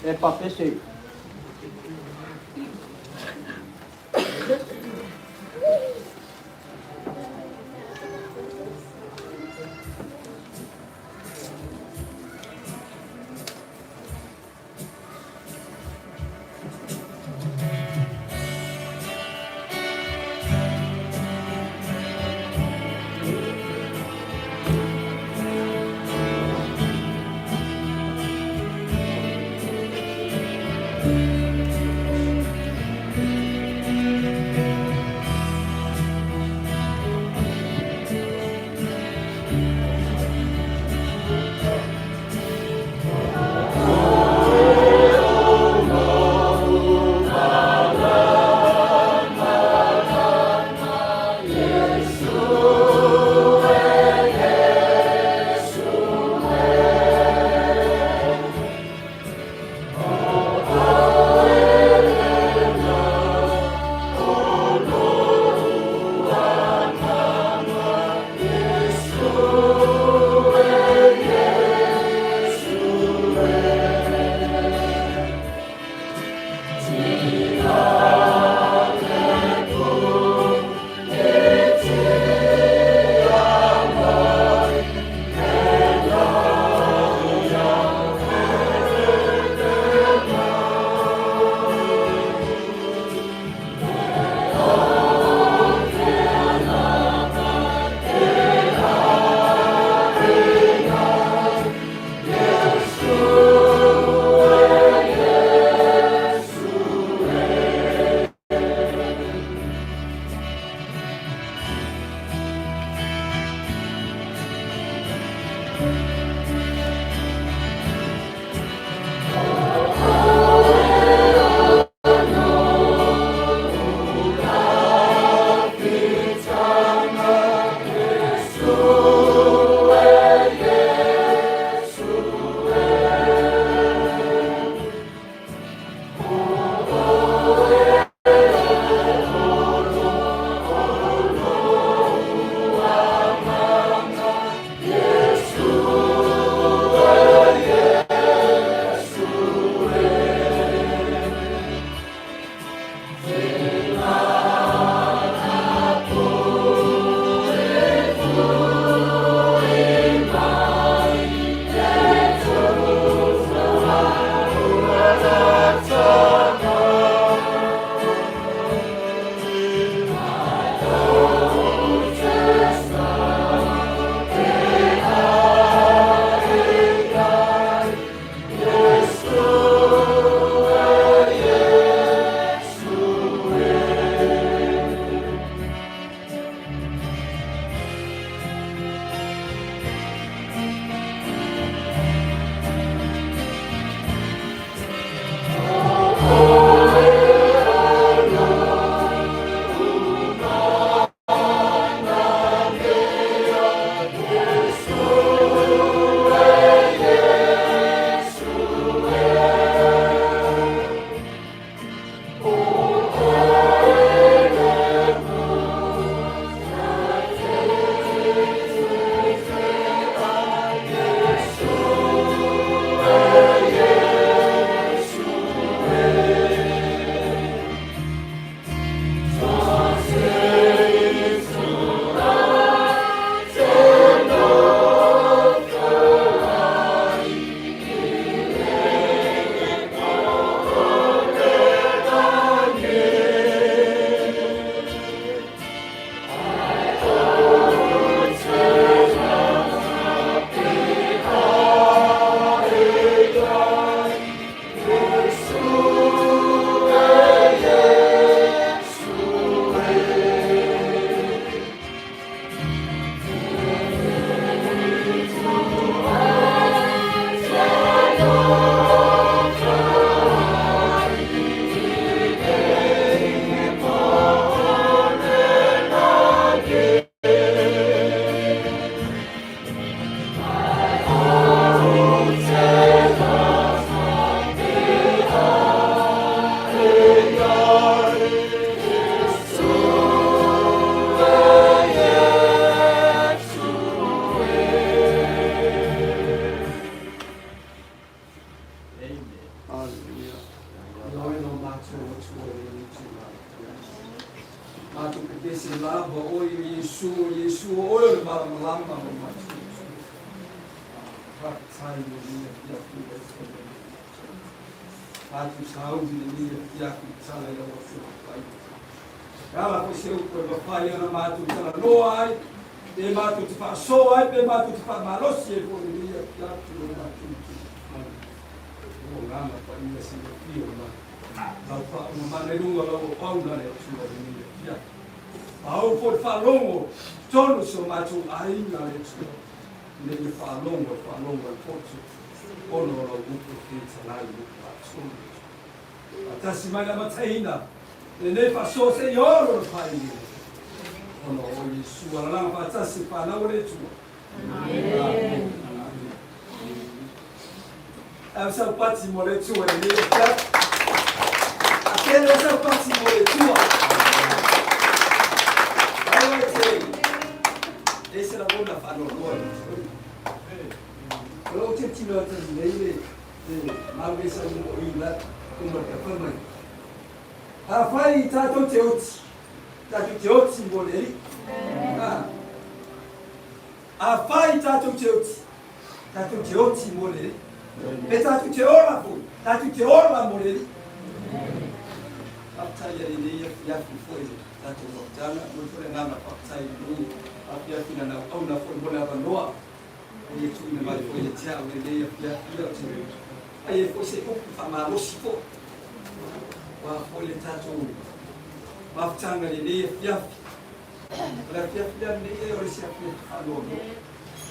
E: E papese.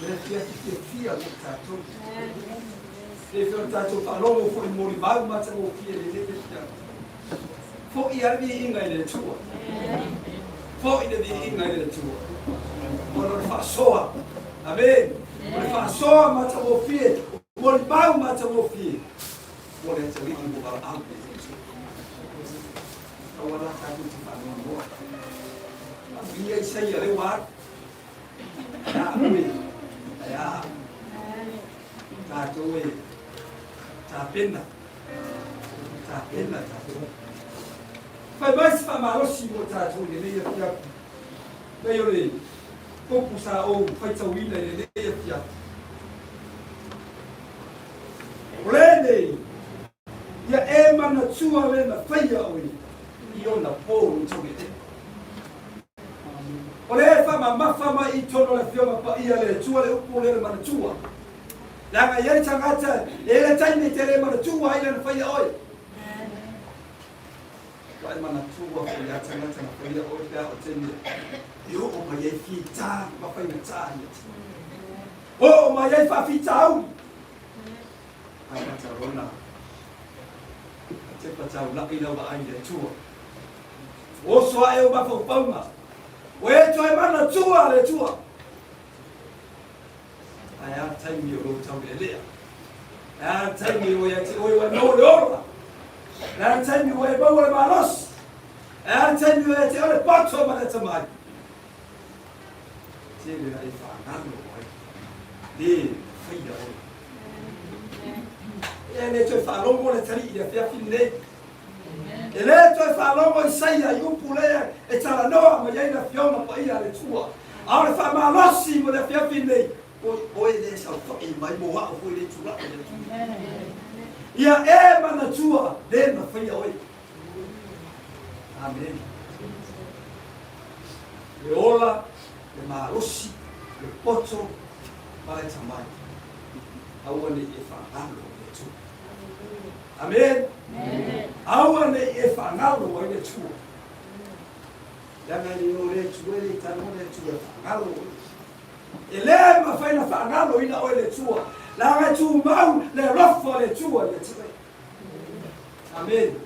H: Le afiafi fiafia mo tatou. Le fia o tatou faalogo foi molimau matagofie i lenei afiafi. Foi a le viiga i le Atua. Foi le viiga i le Atua. Ona o le faasoa. Amene. O le faasoa matagofie, o molimau matagofie mo le atalii ua valaau i le Atua. Aua la tatou te faanoanoa. Amuia Isaia lea ua alu. Ae a oe, ae a tatou e tapena, tapena tatou. Fai mai se faamalosi mo tatou i lenei afiafi. Pei o le upu sa ou faitauina i lenei afiafi. O lenei, ia e manatua le na faia oe i ona po i tou lelei. O lea e faamamafa mai i totonu o le Afioga Paia a le Atua le upu lea o le manatua. Leaga e i ai tagata e i ai le taimi e te le manatua ai lana faia oe. Ua e manatua foi ia tagata na faia oe pe a o taimi e oo mai ai fita ma faigata ia te. Oo mai ai faafitauli. Amata lona tepa taulai lau vaai i le Atua. Oso ae o mafaufauga, ua e toe manatua le Atua. Ae a taimi o lou taulealea? Ae a taimi ua ia te oe ua e maua le ola? Ae a taimi ua e maua le malosi? Ae a taimi ua ia te oe le poto ma le atamai? Tele na e faagalo ai le faia oe. E le toe faalogo le atalii i le afiafi lenei. E le toe faalogo Isaia i upu lea e talanoa mai ai le Afioga Paia a le Atua. A o le faamalosi mo le afiafi lenei, o oe lea e saofai mai mo a'u foi le tulai i le Atua. Ia e manatua le na faia oe. Amene. Le ola, le malosi, le poto ma le tamai. Aua ne i e faagalo i le Atua. Amene. Aua ne i e faagalo ai le Atua. Leaga e le o le Atua e le tago le Atua e faagalo oe. E le mafai ona faagaloina oe le Atua. Leaga e tumau le alofa o le Atua ia te oe. Amene.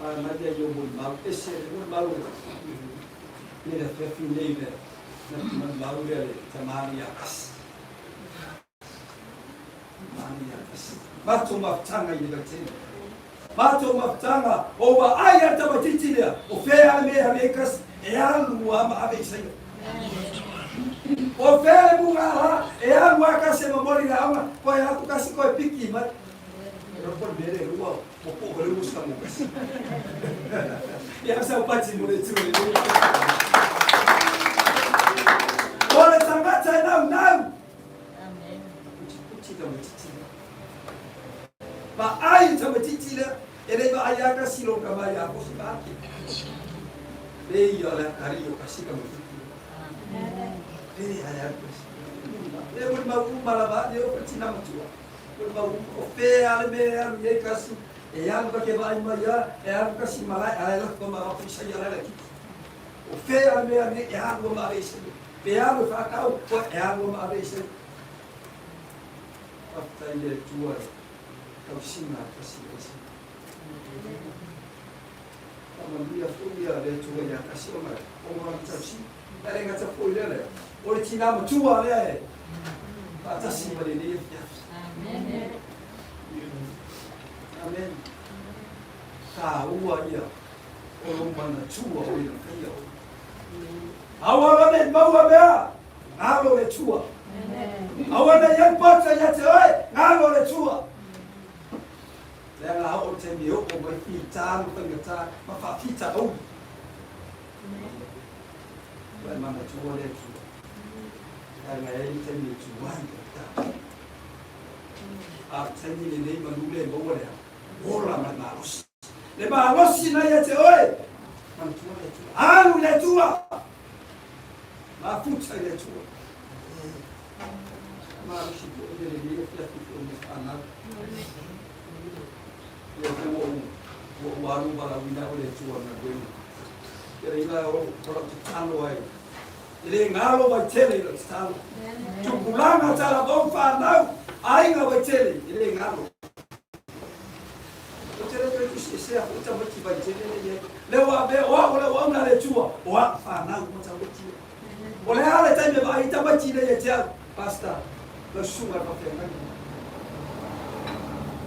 H: Manaia i o molimau, ese le molimau le le afiafi nei le molimau lea le tamani ia kasi. Tamani ia kasi. Matou mafutaga i le vaitaimi. Matou mafutaga o vaai a le tamaitiiti lea, o fea le mea e ave ai kasi, e alu lava ma ave i Saina. O fea le mugala e alu a kasi e momoli i le aoga, koe atu kasi koe piki mai. E loko le mea le lua, o po o le usa mo kasi. Ia sa upati mo le tu le. O le tagata e naunau. Putiputi tamaitiiti lea. Vaai tamaitiiti lea, e le i vaai a kasi lona tama ia Aposi ma Ake. Le ia o le atalii o kasi tamaitiiti lea. Le ai alu kasi. Le mo le mau uma lava, le o ka tina matua. Mo le mau uma, o fea le mea e alu i ai kasi, e alu ka ke vaai mai a, e alu kasi malae, a e lako ma rapu i saia le kiki. O fea le mea e alu ma ave i saia. Pe alu e whakau, koe e alu ma ave i saia. Faafetai i le Atua e tausiga tasi ai se. Faamanuia foi ia le Atua ia tasi ona o lana tausiga. Ae le gata foi lea lea, o le tina matua lea e faatasi ma lenei afiafi. Amen. Amen. Taua ia o lou manatua o ina faia oe. Aua loa ne i maua mea Galo le Atua. Aua ne i ai poto ia te oe, galo le Atua. Leaga a oo le taimi e oo mai fita ma faigata ma faafitauli. Ua e manatua le Atua. Leaga e ai le taimi e tuai ai tatou. A o le taimi lenei manu le maua lea, ola ma le malosi. Le malosi na ia te oe, manatua le Atua. Alu i le Atua. Mafuta i le Atua. Malosi foi le lenei afiafi foi ma fanau. Ia te ua ou ua ou alu valaauina au e le Atua i galuega. Ia reira o lau tatalo ai. E le galo Vaitele i lau tatalo. Tupulaga talavou fanau aiga Vaitele e le galo. Ou te le toe tusiesea foi tamaiti Vaitele le i ai. Le ua avea o au o le auauna a le Atua, o au fanau ma tamaiti ia. O le a le taimi e vaai ai tamaiti nei ia te au, Pastor, lau susuga i le faafeagaiga.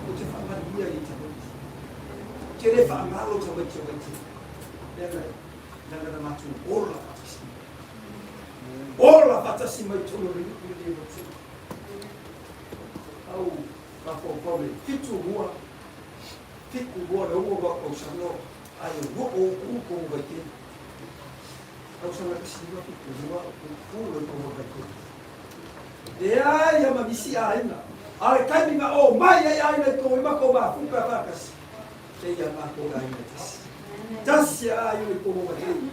H: Ou te faamanuia i tamaiti. Ou te le faagalo tamaiti o Vaitele. Leaga leaga na matou ola faatasi. Ola faatasi mai totonu o le nuu lenei o Vaitele. Au mafaufau le 72, 72 le 6 o tausaga ai o lua o u ko Vaitele. Tausaga 1972 o u le ko Vaitele. Leai ia ma nisi aiga. A le taimi na o mai ai aiga i tou i matou mafuta faatasi, e ia matou le aiga e tasi. Tasi a aiga i tou o Vaitele.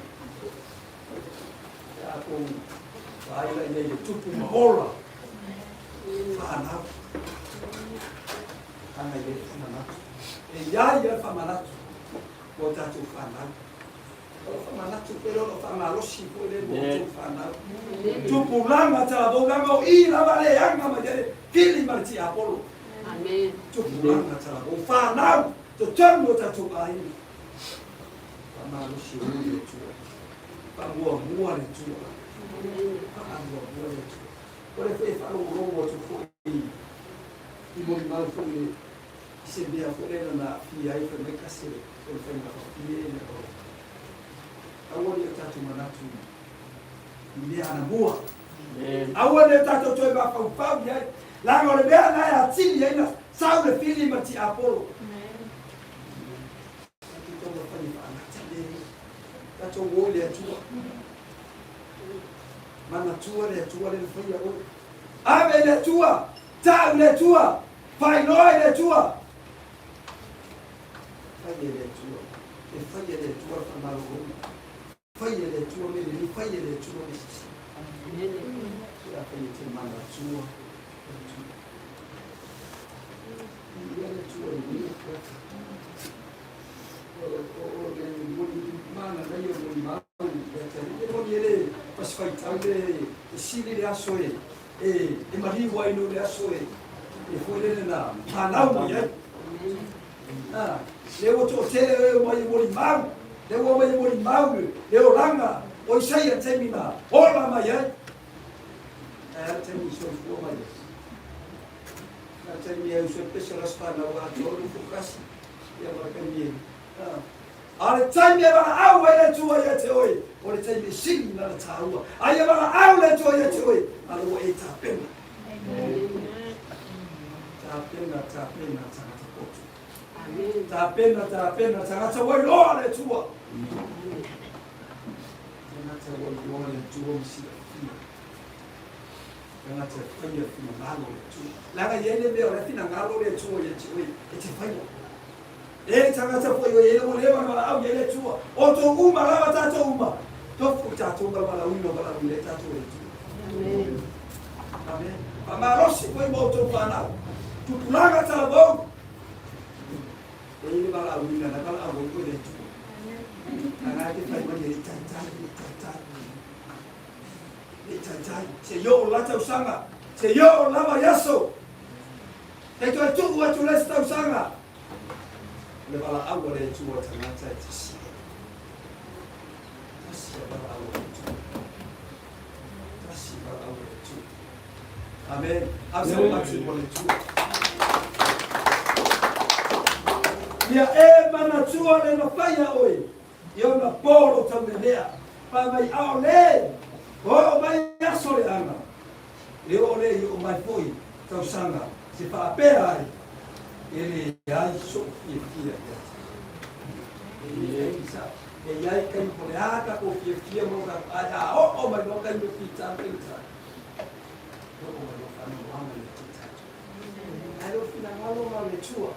H: Pe a tou vaai la i ai le tupu ma ola fanau. Ana i le faamanatu. E i ai ia le faamanatu mo tatou fanau. O lo faamanatu foi lea o lo o faamalosi foi lea mo outou fanau. Tupulaga talavou leaga o i lava le aga mai ai le pili ma le tiapolo. Tupulaga talavou fanau totonu o tatou aiga. Faamalosi o le Atua. Faamuamua le Atua. Faamuamua le Atua. O le foi e faalogologo atu foi i molimau foi le i se mea foi lea na aafia ai fai mai kasi o le faiga fafie le o aua ne i o tatou manatu i mea anamua. Aua ne i o tatou toe mafaufau i ai, leaga o le mea lena e atili ai na sau le fili ma le tiapolo. Tatou taumafai e faagata mea ia. Tatou o i le Atua. Manatua le Atua lea na faia oe. Ave i le Atua, tau i le Atua, faailoa i le Atua. Fai e le Atua. E fai e le Atua le faamalologa. Fai e le Atua mea lelei, fai e le Atua mea sese. Pe afai e te manatua le Atua. Viia le Atua i lenei afiafi. O le moni mananaia o moni mau ia te alii. E moni e le pasifaitau le e sili le aso e e maliu ai no le aso e e foi lele na fanau mai ai. Ah, le ua toatele e mai e moni mau, le ua mai e moni mau le olaga o Isaia taimi na ola mai ai. Ae a le taimi i soifua mai ai. A le taimi e uso e pese o le aso fanau atoa o le kasi. Ia ma le taimi e. A le taimi e valaau ai le Atua ia te oe, o le taimi e sili na le taua. A ia valaau le Atua ia te oe, a le ua e tapena. Tapena, tapena, tagata poto. Tapena, tapena, tagata ua iloa le Atua. Tagata ua iloa le Atua ma silafia. Tagata e faia finagalo o le Atua. Leaga e i ai le mea o le finagalo o le Atua ia te oe, e te faia. E le tagata foi o ia ua leva ona valaau i ai le Atua. O tou uma lava tatou uma, tofu i tatou ma le valaauina o valaauina ai tatou e le Atua. Amen. Amen. Faamalosi foi ma outou fanau. Tupulaga talavou. E i le valaauina na valaau ai foi le Atua. Aga te fai mai e le taitai, le taitai. Le taitai. Se i oo la tausaga. Se i oo lava i aso. Kei toe tuu atu le isi tausaga. O le valaau a le Atua tagata e tasi ai. Tasi a valaau a le Atua. Tasi valaau a le Atua. Amen. Ave sa mati mo le Atua. Ia e manatua le na faia oe i ona po lo taumelea. Pa mai ao le o mai aso le anga. E oo lea i oo mai foi tausaga se faapea ai e leai so'u fiafia ia te E leai sa e i ai taimi po o le a tatou fiafia ma lo tatou ae a oo mai loa taimi o fita ma faigata, e oo mai loa faanoanoaga ia te tatou. Ae le o le finagalo na o le Atua.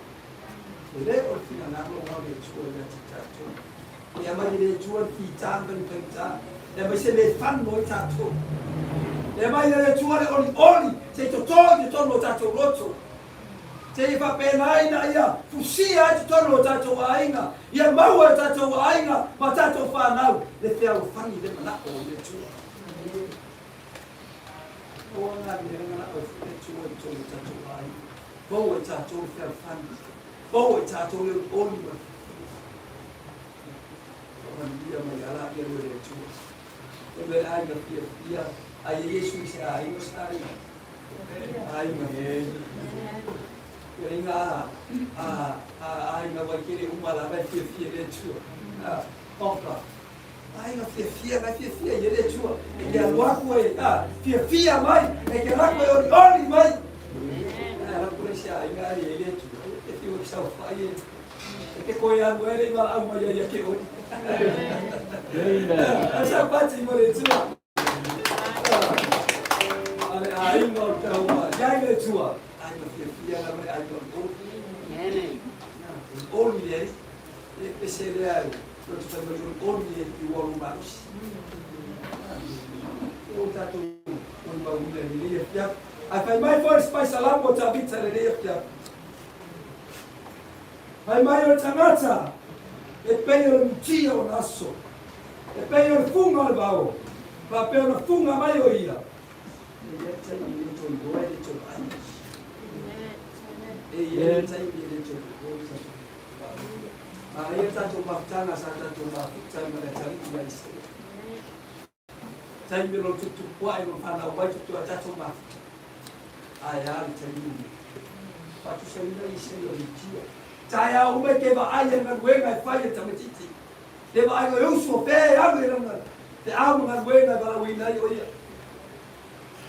H: E le o le finagalo na o le Atua ia te tatou. E aumai e le Atua le fita ma le faigata, e aumai se mea e fano ai tatou. E aumai e le Atua le olioli se i toto i totonu o tatou loto. Se i faapena ai ina ia fusia ai totonu o tatou aiga, ia maua e tatou aiga ma tatou fanau le fealofani le manao o le Atua. O aga le mea na o e tua i tō tātou ai. Maua i tātou le fealofani. Maua i tātou le olioli ma le fiafia. Faamanuia mai ala ia loe le Atua. O le aiga fiafia, ai e Iesu i se aiga o se aiga. Aiga. Ia inga a a aiga vai kere uma la vai fiafia le Atua. Oka. Aiga fiafia, vai fiafia i le Atua. E te alu aku e, a, fiafia mai, e te alu aku e olioli mai. A alu aku le se aiga ai e le Atua. E te fiu sau fai e. E te koe alu e le i wala au mai ai ke oi.
A: Amen.
H: Asa pati mo le Atua. Ale aiga o taua, iai le Atua. Aiga fiafia la mai aiga o.
G: Amen.
H: Oli le, e pese lea e, o te whai mai oli e i waru malosi. O tātou o mauina i le fia. Ai whai mai foi se paisalamu o Tavita le lea fia. Fai mai o le tagata e pei o le mutia o na aso, e pei o le fuga o le vao, faapea ona fuga mai o ia. E i ai taimi e le toe iloa e le toe vaai. E i ai taimi e le toe iloa e le toe vaai. Manaia tatou mafutaga sa tatou mafuta ai ma le atalii ia Isaia. Taimi o lo tuputupuaʻe ma fanau mai tutu a tatou mafuta. Ae a le taimi lenei. Faatusaina Isaia o Litia. Taeao uma e ke vaai ai galuega e fai e tamaitiiti. Le vaaiga e usu o fea e alu e lana feau ma galuega e valaauina ai o ia.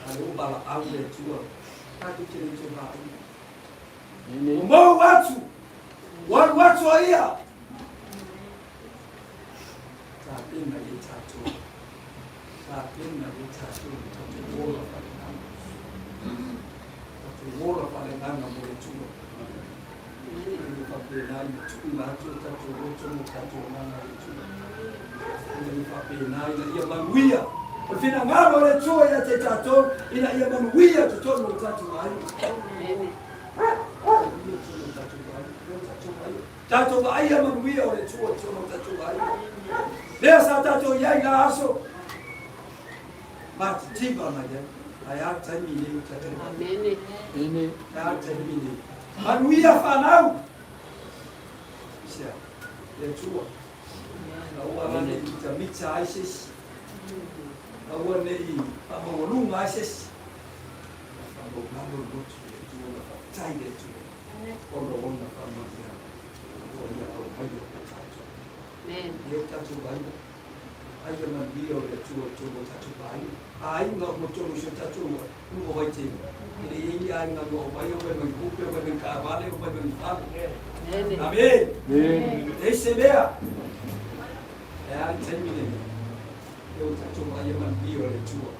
H: A le ua valaau le Atua, tatou te le toe vaai. Ua mou atu, ua alu atu o ia. Tapena i e tatou. Tapena i e tatou le tatou ola faaleagaga. Tatou ola faaleagaga mo le Atua. Ina faapena ina tuuina atu o tatou loto ma tatou agaga i le Atua. Ina ia faapena ina ia manuia. O le finagalo o le Atua ia te tatou, ina ia manuia totonu o tatou aiga. Manuia totonu o tatou aiga. O tatou aiga. Tatou vaaia manuia o le Atua i totonu o tatou aiga. Lea sa tatou i ai i la aso, matitiva mai ai. Ae a le taimi nei o tatou
G: Amene.
H: Ae a le taimi nei. Manuia fanau. Isia, le Atua. Aua la ne i mitamita ai se isi. Aua ne i faamaualuga ai se isi. Faamaualo le loto i le Atua ma faafetai i le Atua. Ona o ona faamanuiaga ua ia aumaia mo tatou. Ia o tatou aiga, ai le manuia o le Atua i totonu o tatou aiga. Aiga uma totonu o si o tatou nuu o Vaitele. E le i ai ni aiga na omai, omai mai tupe, omai mai taavale, omai mai ni fale. Amene. E leai se mea. Ae a le taimi lenei? Ia o tatou vaaia manuia o le Atua.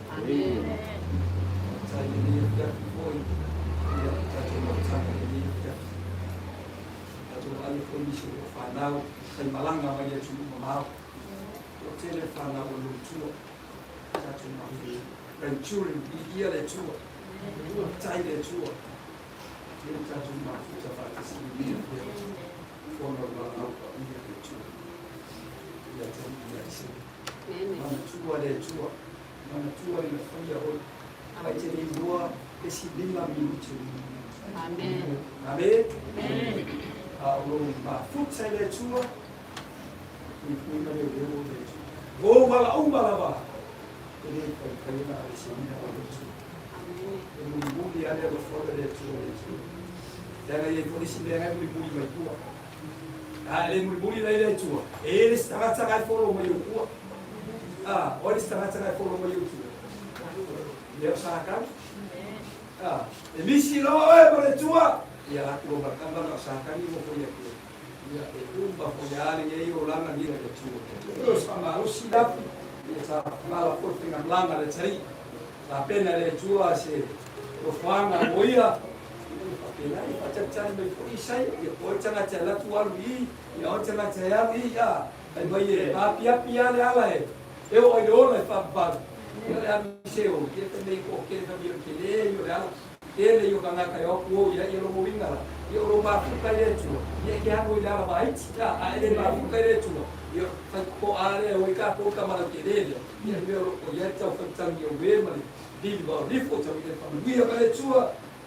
H: Faafetai i lenei afiafi foi, ia o tatou mautaga i lenei afiafi. Tatou vaaia foi nisi o fanau faimalaga mai le atunuu mamao. Toatele le fanau o Lutua. Tatou mafuta. Grandchildren, viia le Atua. Faafetai i le Atua. Ia o tatou mafuta faatasi i lenei afiafi. Ona o le valaau paia le Atua. Ia taimi ia ise. Manatua le Atua. Manatua ina faia oe. Mai te le iloa 0.5 minute.
G: Amen.
H: Amen. A o lou mafuta i le Atua, puipuiga leoleo o le Atua. O valaauga lava, e le faifai ona aveseina o le Atua. E mulimuli lava le alofa o le Atua i le Atua. Leaga e i ai foi le isi mea la e mulimuli mai tua. A e le mulimuli la i le Atua, e i ai le isi tagata la e follow mai ou tua. A, o ai le isi tagata la e follow mai ou tua? Lea o Satani. A, e misi loa oe ma le Atua, ia atu loa ma le tama na o Satani ua foi atu. Ia, e uma foi a le nei olaga ni le Atua. O se faamalosi lafi, ia sa mala foi faigamalaga a le Atalii. Tapena e le Atua se nofoaga mo ia, ia faapena ia faatalitali mai foi Isaia, ia o ai tagata e alu atu alu i i, ia o ai tagata e alu i i, a, fai mai e vaapiapi lava le ala e e oo ai le ola e faavavau. Ia le alu i se o, ia fai mai o kele fai mai o le tele ia o le ala, tele ia o tagata e o atu o i ai, ia lona uiga la, ia o lou mafuta i le Atua, ia e te alu ai i le ala vaiti, a, a e le mafuta i le Atua, ia fai totoa lea e o ai tatou i le tama lautele lea, ia le mea o lo o i ai le tau faitagi auē ma le. lili vaonifo tauia faamanuia mai le Atua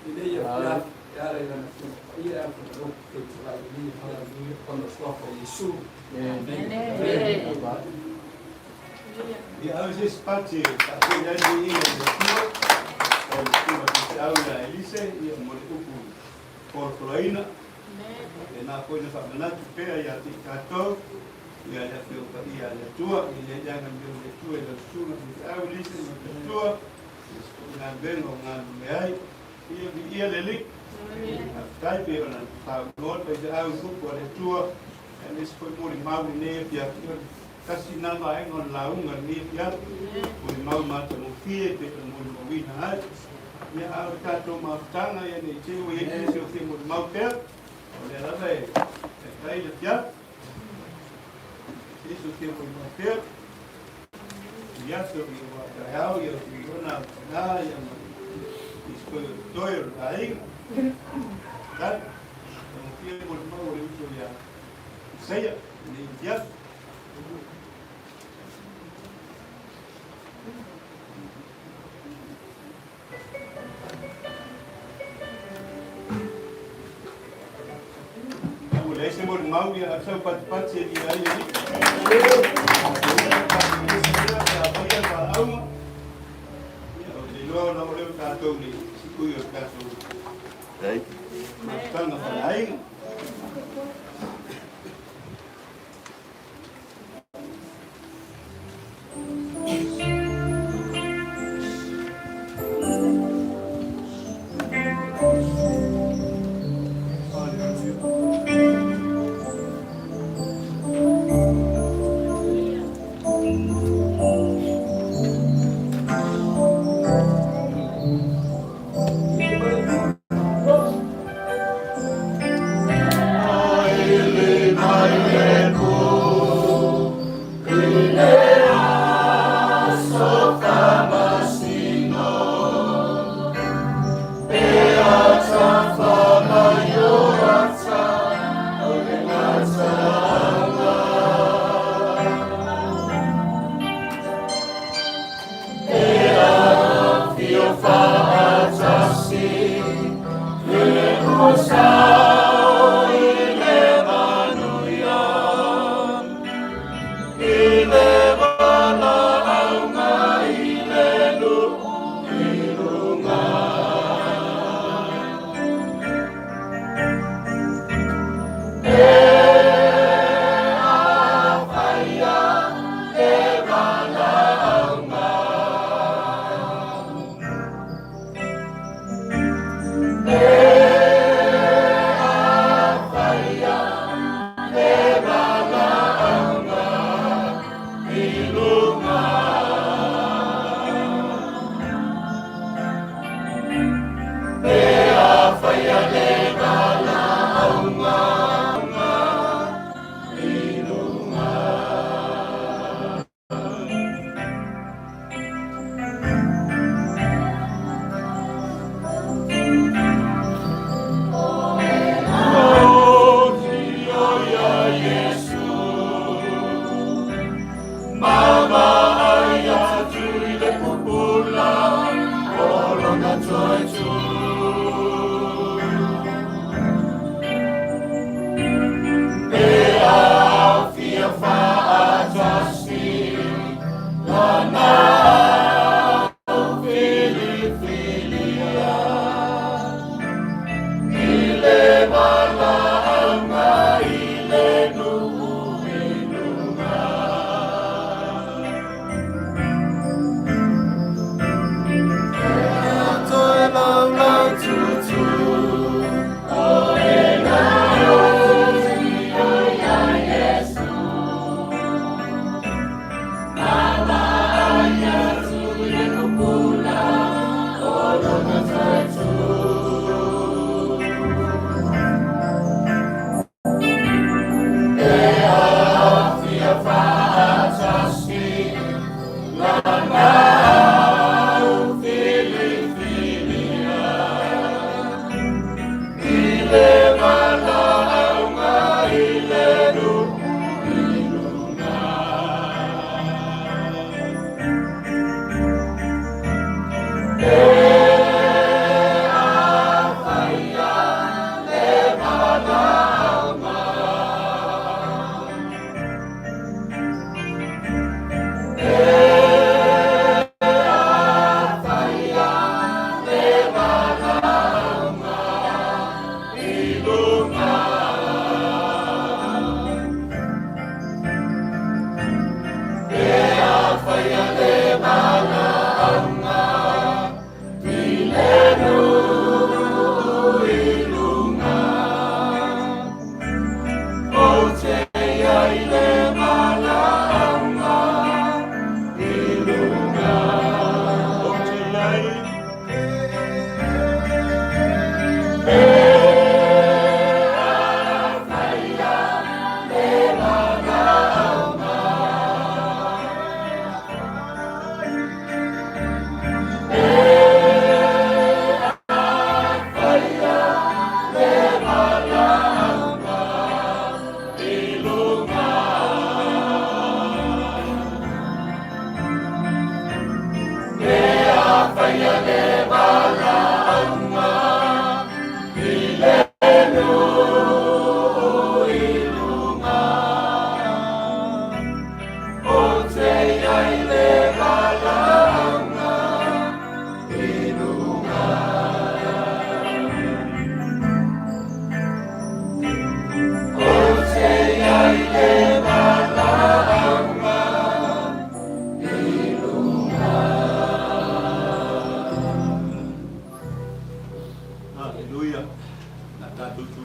H: i lenei afiafi e ala i lana Afioga Paia e ala i lona tautuai i lenei afiafi ona o le suafa o Iesu. Amene.
B: Ia ave se isi pati e faatele ai le viiga i le Atua o le susuga faifeau ia Elise ia mo le upu polopoloina. Lena foi na faamanatu pea ia te i tatou ia le Afioga Paia a le Atua ia i ai le agalelei o le Atua i lau susuga faifeau Elise ma le Atua i se foi galuega o galulue ai. Ia viia le Alii. Faafetai pei ona saunoa le faifeau i upu a le Atua aemaise foi molimau i lenei afiafi. O le tasi lena vaega o le lauga i lenei afiafi, molimau matagofie pei ona molimauina ai. Ia, a o le tatou mafutaga, ia ne i te i ua i ai nisi o fia molimau pea, o lea lava e taitai le afiafi. Se isi o fia molimau pea, i aso ia ua taeao, ia o Tuiona, o Tina, ia ma nisi foi o totoe o le aiga. Tai, tagofie molimau o le uso ia Isaia, i lenei afiafi. Ua leai se molimau ia ave sau patipati e lia ai le alii. Ia valaauga. Ia o le iloa ona o lea o tatou le sikui o le tatou mafutaga faleaiga.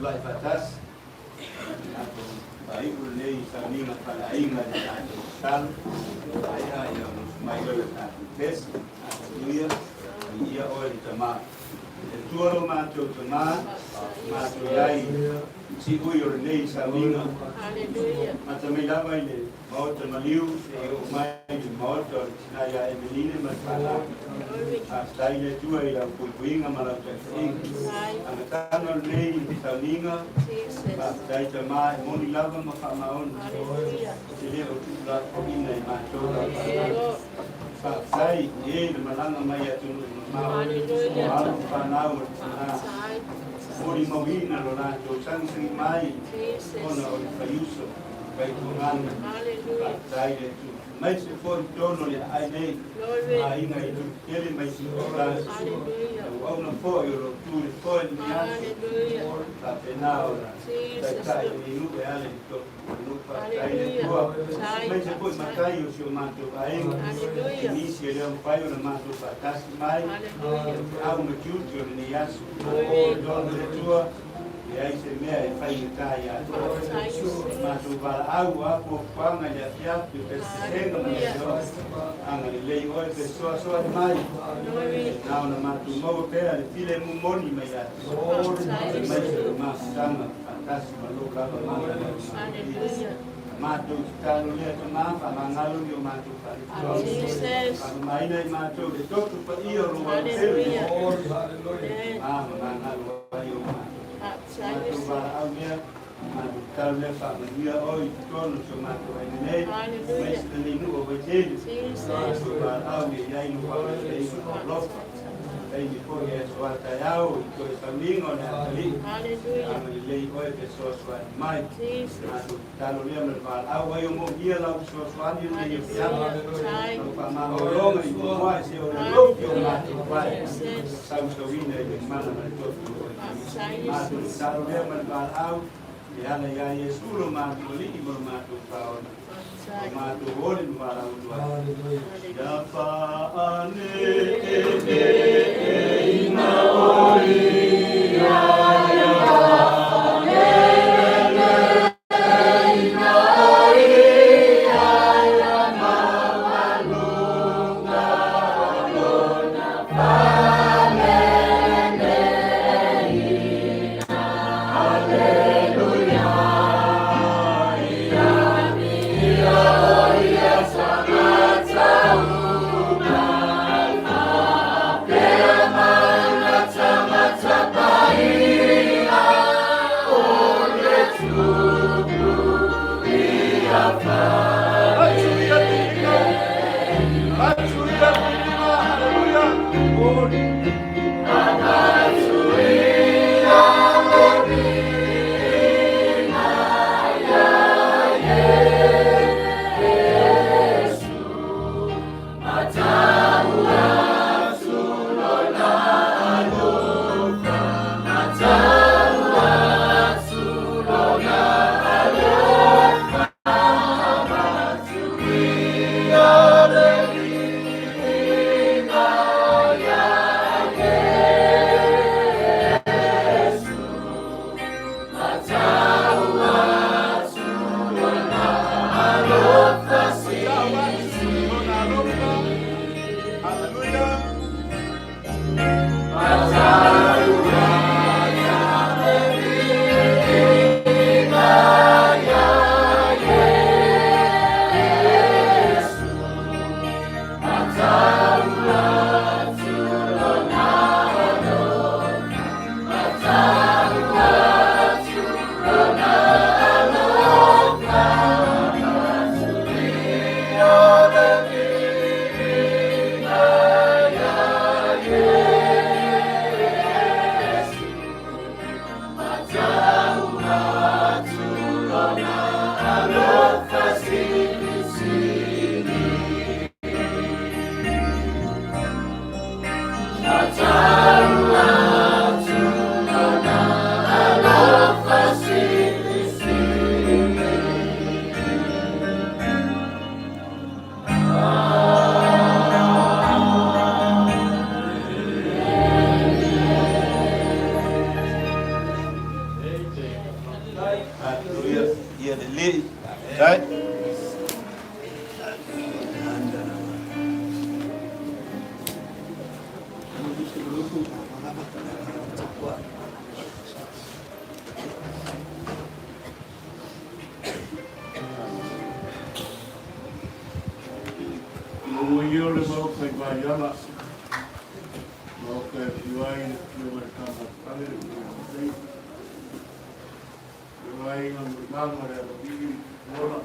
B: tulai faatasi tatou faaiu lenei sauniga faaleaiga i le tatou tatalo. Maea ia mai oe le tatou pese. Aleluia. Viia oe le Tama. Le Atua lo matou Tama, matou iai siui o lenei sauniga. Mata mai lava i le Maota maliu seia oo mai i le Maota o le Tina ia Emeline ma le fanau. Faafetai i le Atua i lau puipuiga ma lau taitaiga. Amataga o lenei sauniga, faafetai Tama e moni lava ma faamaoni. E te le o tuulafoaina i matou lau fanau. Faafetai i e le malaga mai atunuu mamao, o alo ma fanau o le Tina. Molimauina lo latou sagisagi mai ona o le faiuso. Faitogana, faafetai le Atua. Aemaise foi i totonu o le aai nei, aiga i nuu tele mai Siuula, auauna foi o lo o tu i le foe i lenei aso, faapena ona taitai lenei nuu e ala i le tofi o le nuu. Faafetai le Atua. Aemaise foi matai o si o matou aiga, i nisi e le o mafai ona matou faatasi mai, au ma tiute o lenei aso. Totonu le Atua, Leai se mea e faigata ia te oe. O matou valaau a fuafuaga i le afiafi o pesepesega ma le aso, agalelei oe fesoasoani mai. Na ona matou maua pea le filemu moni mai ia te oe, aemaise o le mafutaga faatasi ma lou lava mana le Alii. Matou tatalo lea Tama, faamagalo ni o matou faaletonu. Faamamaina i matou le toto paia o lou agelu. Ma mamagalo ai o matou. Matou valaau lea, matou tatalo lea, faamanuia oe i totonu o si o matou aiga nei, aemaise lenei nuu o Vaitele. Matou valaau ia i ai lou agalelei ma lou alofa. Taimi foi e aso a taeao i toe sauniga o le atalii, agalelei oe fesoasoani mai. Matou tatalo lea ma le valaau ai o moomia lau fesoasoani i lenei afiafi. Lau faamagologa i muamua e se o le lofi o matou vai. Sausauina i le mana ma le tofi o oe. Matou tatalo lea ma le valaau e ala iā Iesu lo matou Alii ma lo matou Faaola. O matou oli ma valaau atu ai. Ia faane e e e ina oli ia ia
A: Ua ia o le Maota i Vaiala, Maota e afio ai le Afioga i le Tama a le Fale, le Afioga i le Matai, le Aiga Mulumama le Alolii le Tupuola,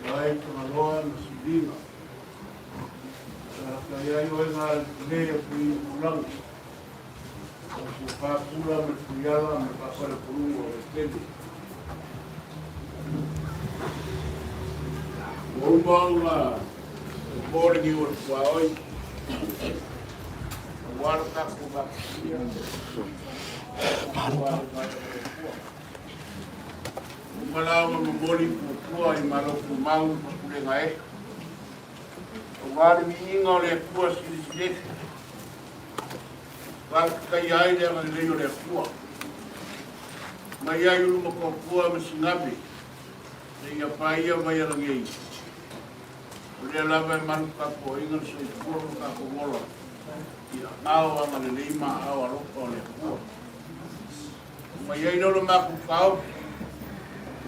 A: le ai Tagaloa ma Siliga. Sa kai ai oe ngā le o kui tulaga. O se pāpula ma le fuiala ma le faafale pulu o le tele. Ua uma ona mo le niu o le tuaoi. Aua le tatou vakasia. Aua le vai o le Atua. Uma la ona momoli puapua i Malo Tumau ma Pulega e. Aua le viiga o le Atua silisili ese. Faafetaia ai le agalelei o le Atua. Mai ai ulu matuatua ma sigame, seia paia mai alagei. O lea lava e malu tapuaiga le soifua ma tatou ola i aao agalelei ma aao alofa o le Atua. Mai ai lea o le matou taofi,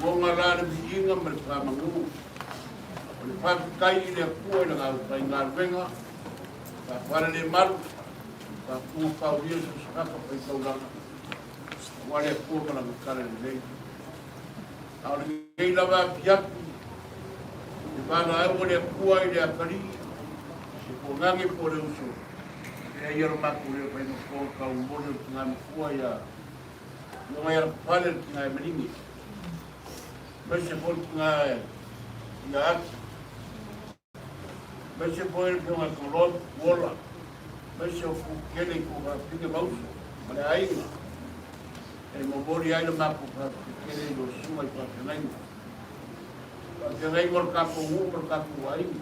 A: uoga la le viiga ma le faamanu. O le faafetai i le Atua i lana aufaigaluega, faafalelemalu, faapugafaulia so o se fatafaitaulaga, aua le Atua ma lana tala lelei. A o lenei lava afiafi, e valaau a le Atua i le atalii, le puagage po o le uso, e ia lo matou leo fai matua tau momoli o le tina matua ia Afioga ia Lakupale le tina e Maligi. Aemaise foi le tina ia Ati. Aemaise foi le Afioga ia Tagaloa ma Tupuola. Aemaise o Pukele i Tuafafine ma Uso ma le aiga. E momoli ai le matou faafetai tele i lou susuga i faafeagaiga. Faafeagaiga o le tatou nuu ma le tatou aiga.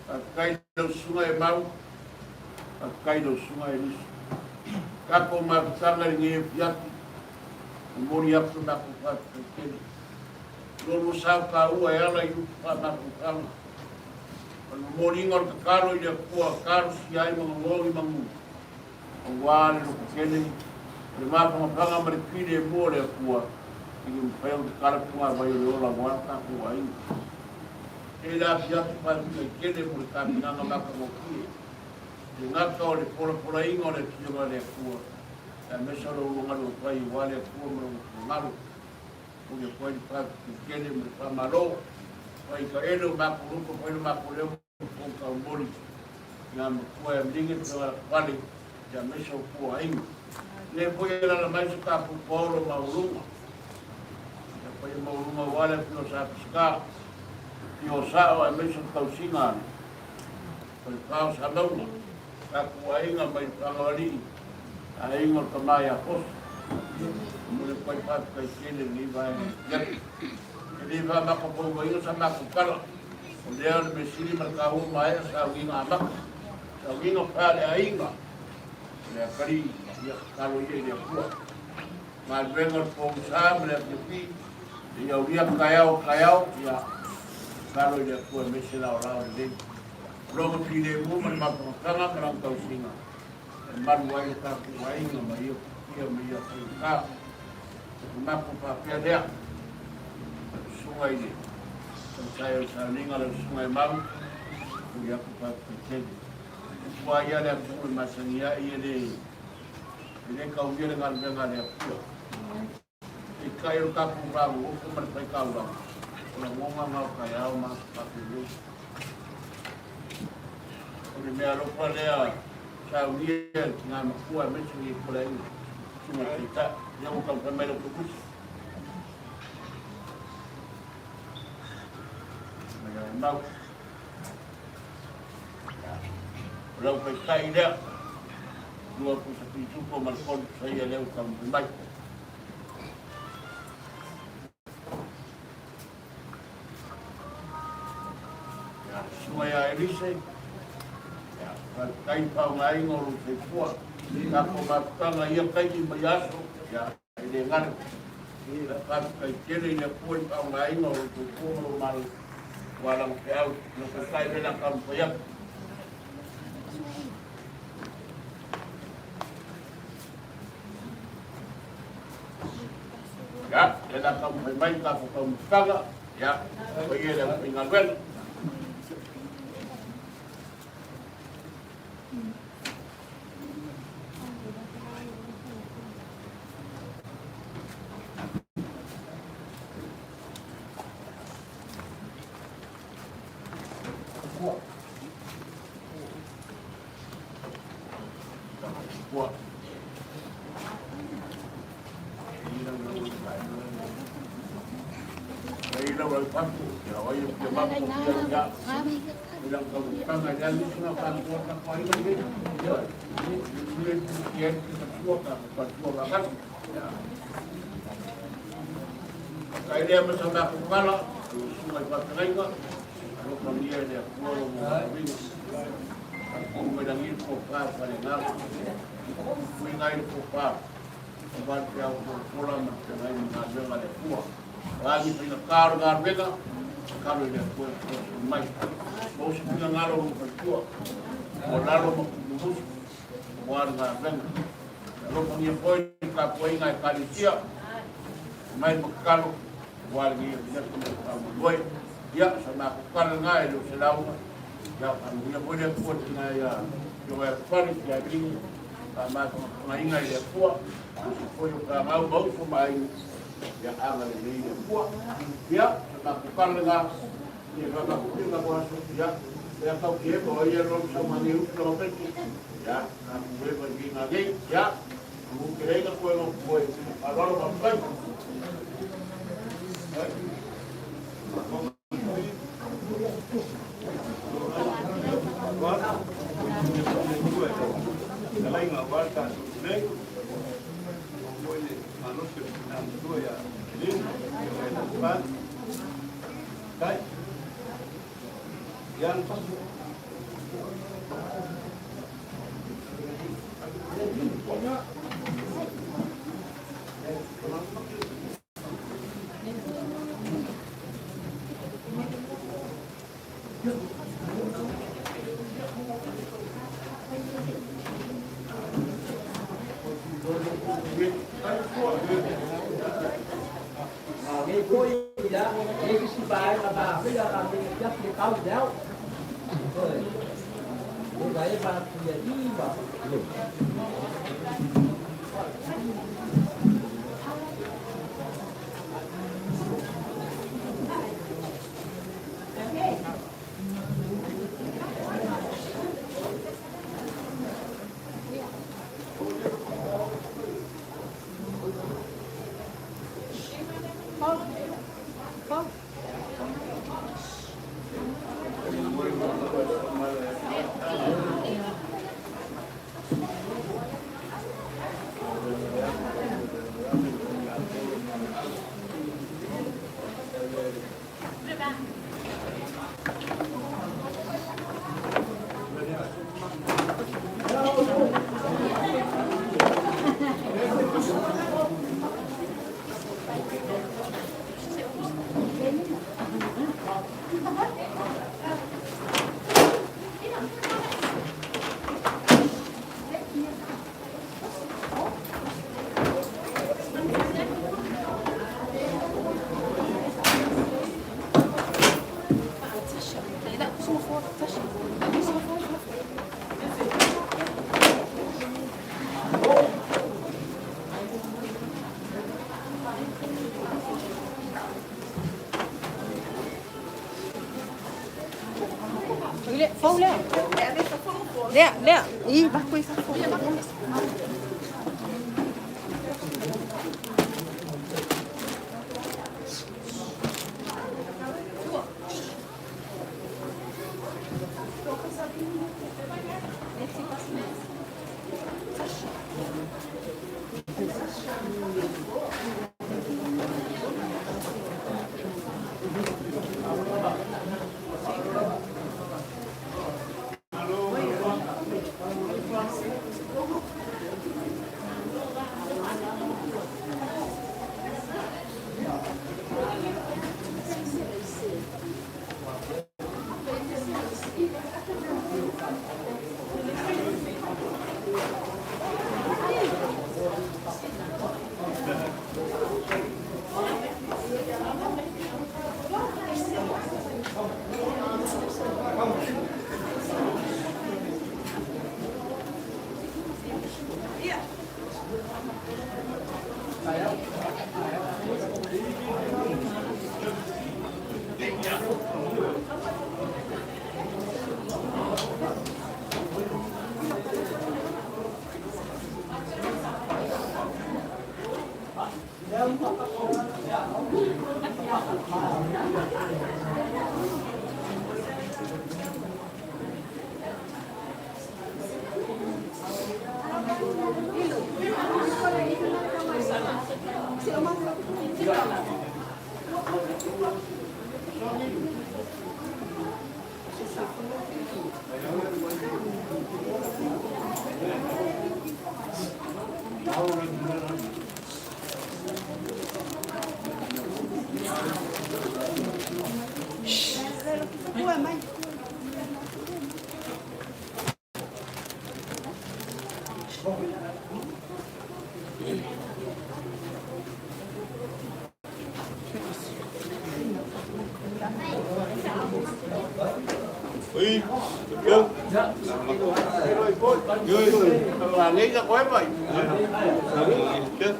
A: Faafetai i lau susuga e Mau, faafetai i lau susuga e Lusi. Tatou mafutaga i lenei afiafi, momoli atu le matou faafetai tele. Lo lua sao taua e ala i upu faamafaufauga. O le momoliga o le tatalo i le Atua talosia ai ma gogogi manu, aua le lototele, o le mafanafana ma le filemu o le Atua, i le mafai ona tatala punavai o le ola aua le tatou aiga. E le afiafi faafetai tele mo le tapenaga matagofie, le gata o le polapolaina o le Afioga a le Atua, aemaise o le ulugalu fai aua le Atua ma lona finagalo. Momoli atu ai le faafetai tele ma le faamalo. Fai ka ele o matou loto, fai lo matou leo ma tou taumoli ia matua e amiliga te fale ia aemaise o tua aiga. Le foi e lala mai se tatou paolo maualuga. Ia paia maualuga aua le afio o Sa Peseta, afio o Sao aemaise o le tausiga a le Falefa o Samauga, tatou aiga mai le Fagaloalii, aiga o le tama ia Fosi. Momoli atu ai faafetai tele i lenei vaega afiafi. E le faamafaufaugaina sa matou tala, o lea o le mea sili ma le taua maea sauniga amata, sauniga faaleaiga, o le atalii, ia tatalo ia i le Atua. Galuega o le pogisa ma le afiafi, ia aulia taeao taeao, ia tatalo i le Atua aemaise laolao lelei. O lona filemu ma le mafanafana ma lana tausiga, e malu ai le tatou aiga ma ia kutia ma ia faigata. O le matou faapea lea, lau susuga i le tautai o le sauniga, lau susuga e Mau, ui atu faafetai tele. E tua ia le atunuu e masani ai e le e le taulia le galuega a le Atua. Peitai o le tatou va nonofo ma le faitaulaga, o lagona na o taeao ma aso faapenei. O le mea alofa lea saunia e le tina matua aemaise lenei Paleaiga, Susuga i le Taitai. Ia ua taumafai mai lau Toefusi. Mai ia Mau. O lau taitai lea, lua pusa pitupo ma le tolu pusa ia lea ua taumafai mai. Ia, susuga ia Elise, ia, faafetai le faaaogaina o lou soifua. Tatou mafutaga i ia taimi ma ia aso, ia, e le galo. Ia, faafetai tele i le Atua i le faaaogaina o lou soifua ma lou malosi, aua lana feau, lau taitai lea o le a taumafai atu. Ia, lea la taumafai mai le tatou taumafataga, ia, paia i le aufaigaluega. Ua. Kai lea ma sa matou pala, o le susuga i Faafeagaiga, alofagia e le Atua lo matou Faapuu mai lagi le tofa o Faleagafo, puipuiga ai le tofa, aua le peau folafola ma le feagai ma galuega a le Atua. O a ni faigata o le galuega, tatalo i le Atua e fesoasoani mai. Maua se finagalo o lou faletua, tuualalo ma tuumusumusu aua le galuega. Alofagia foi le tapuaiga a Ekalesia, mai ma tatalo aua lenei afiafi ma le faamoemoe. Ia, o sa matou tala lena e le o se lauga. Ia, faamanuia foi le Atua i le tina ia Afioga ia Fale, Tiaimini, faamafanafanaina i le Atua, aemaise foi o fanau ma uso ma aiga, ia agalelei le Atua. Ia, o sa matou tala lena, ia faamakupiga mo aso, ia, ia tau te ema o ia lolo sau ma nei usu lama peke, ia, na kueva i ngā nei, ia, mu ke reinga koe no koe, aloalo faafetai.
B: Fetalaiga aua le tatou nei, maua foi le malosi o le tina matua ia Kelina, afioga ia Lalefana. Tai. Ian.
G: Fou lea. Lea, lea. I, vaku i fafo.
A: Ui, được. Là nghĩ ra quái vậy. Chứ.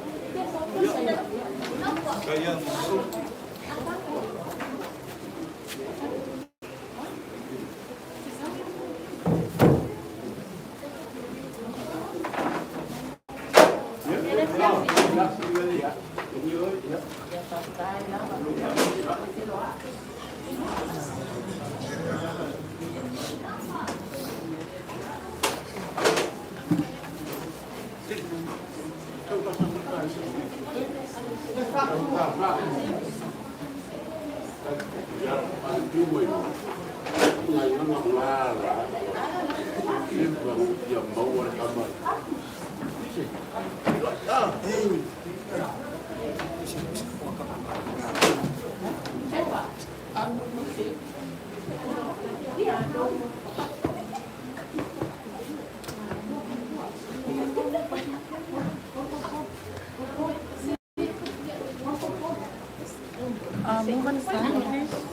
F: Move on the side, please.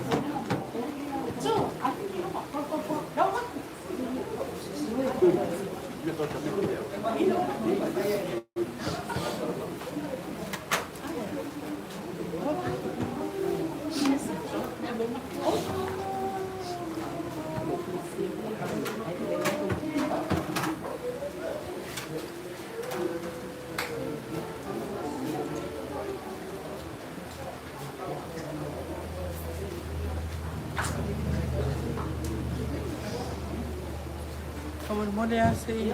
F: Faamolemole lava se i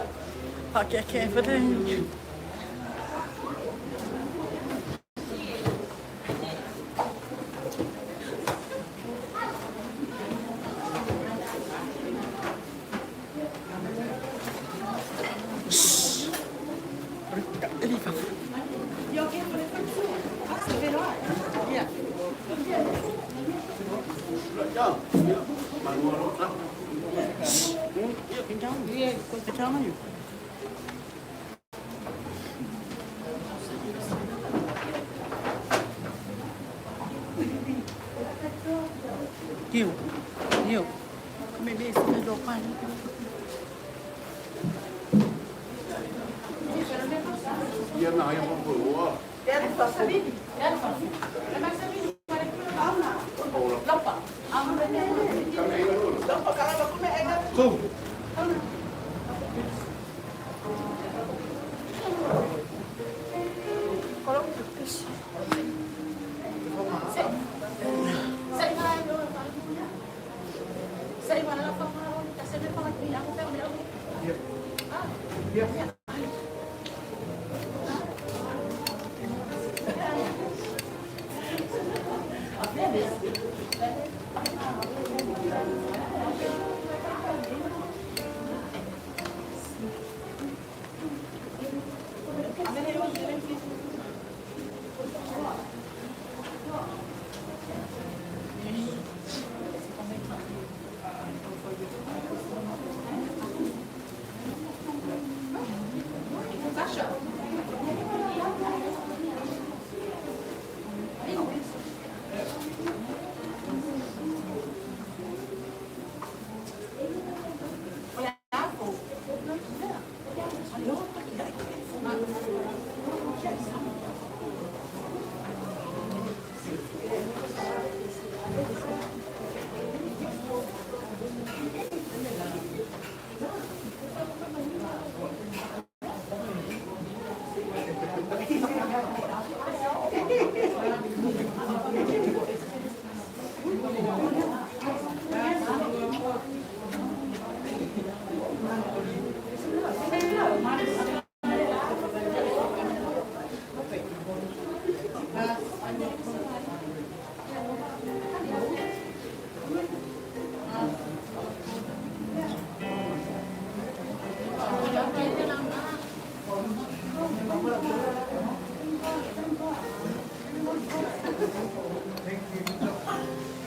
F: faakeakea ai foi le Io, io, come vedi, vedo qua.
A: Ia na ia mo ko.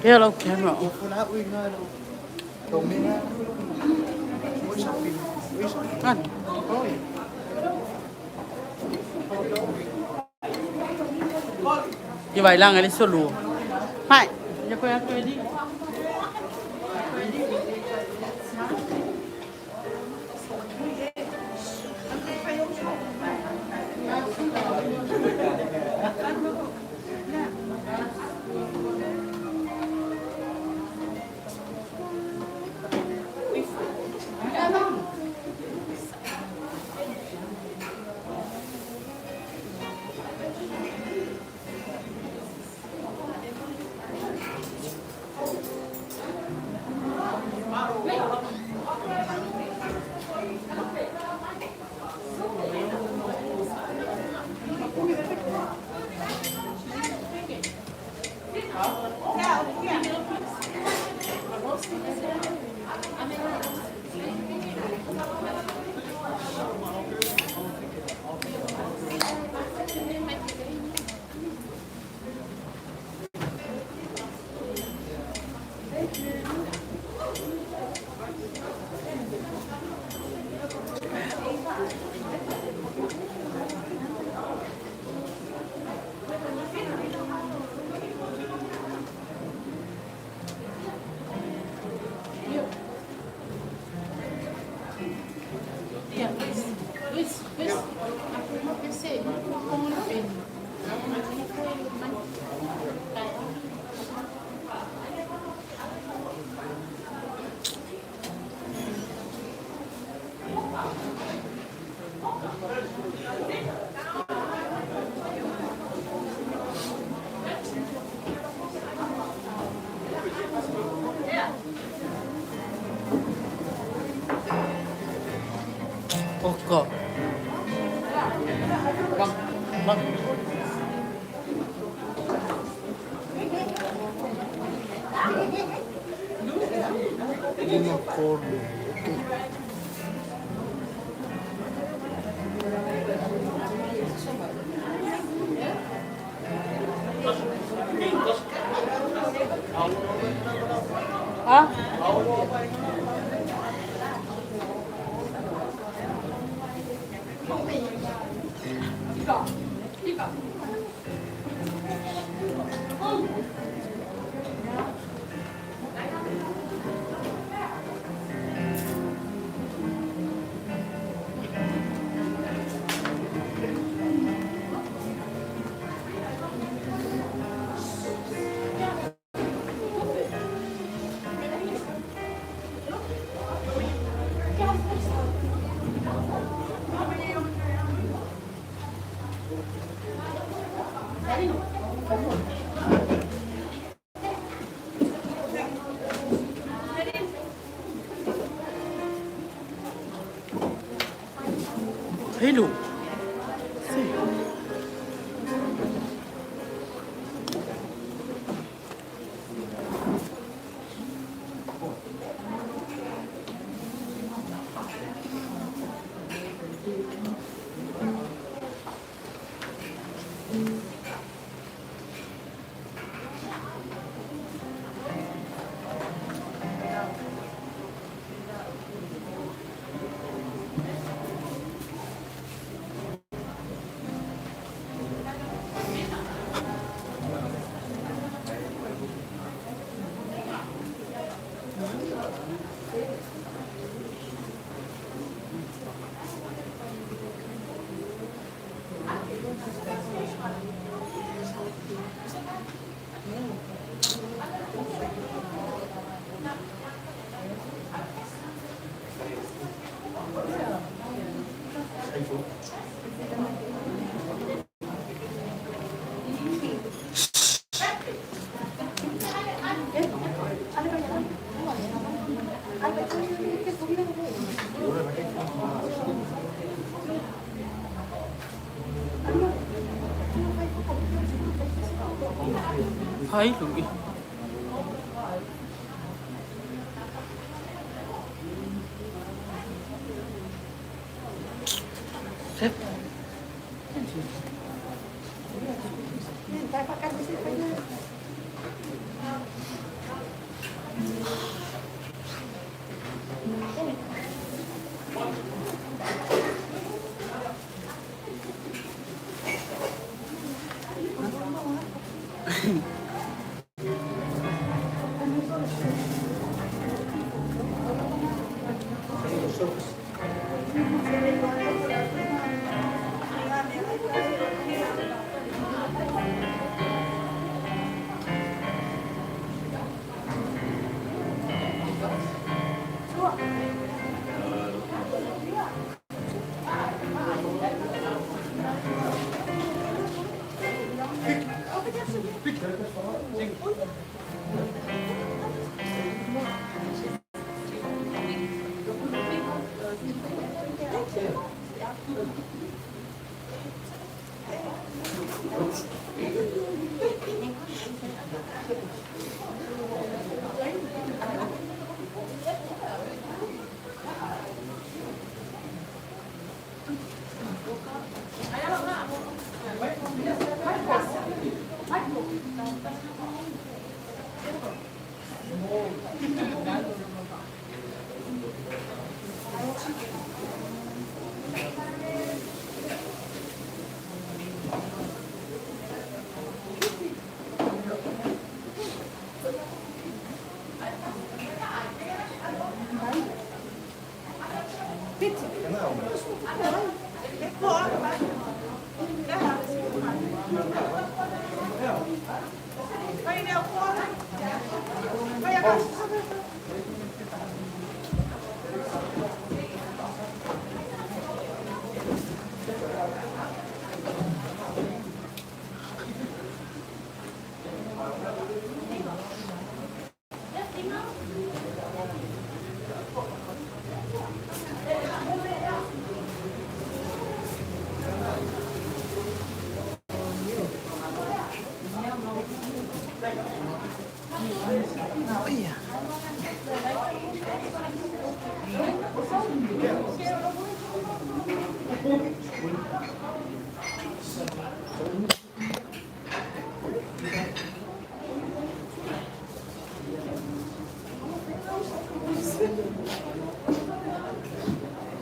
A: Hello, camera. Ah.
F: Như vậy là ngày đi số lùa. Phải, nhà quê quê đi. Oko. Bang, bang.
D: 5, okay.
F: Ha? Hello. Sì. Hai lunggi. Sep.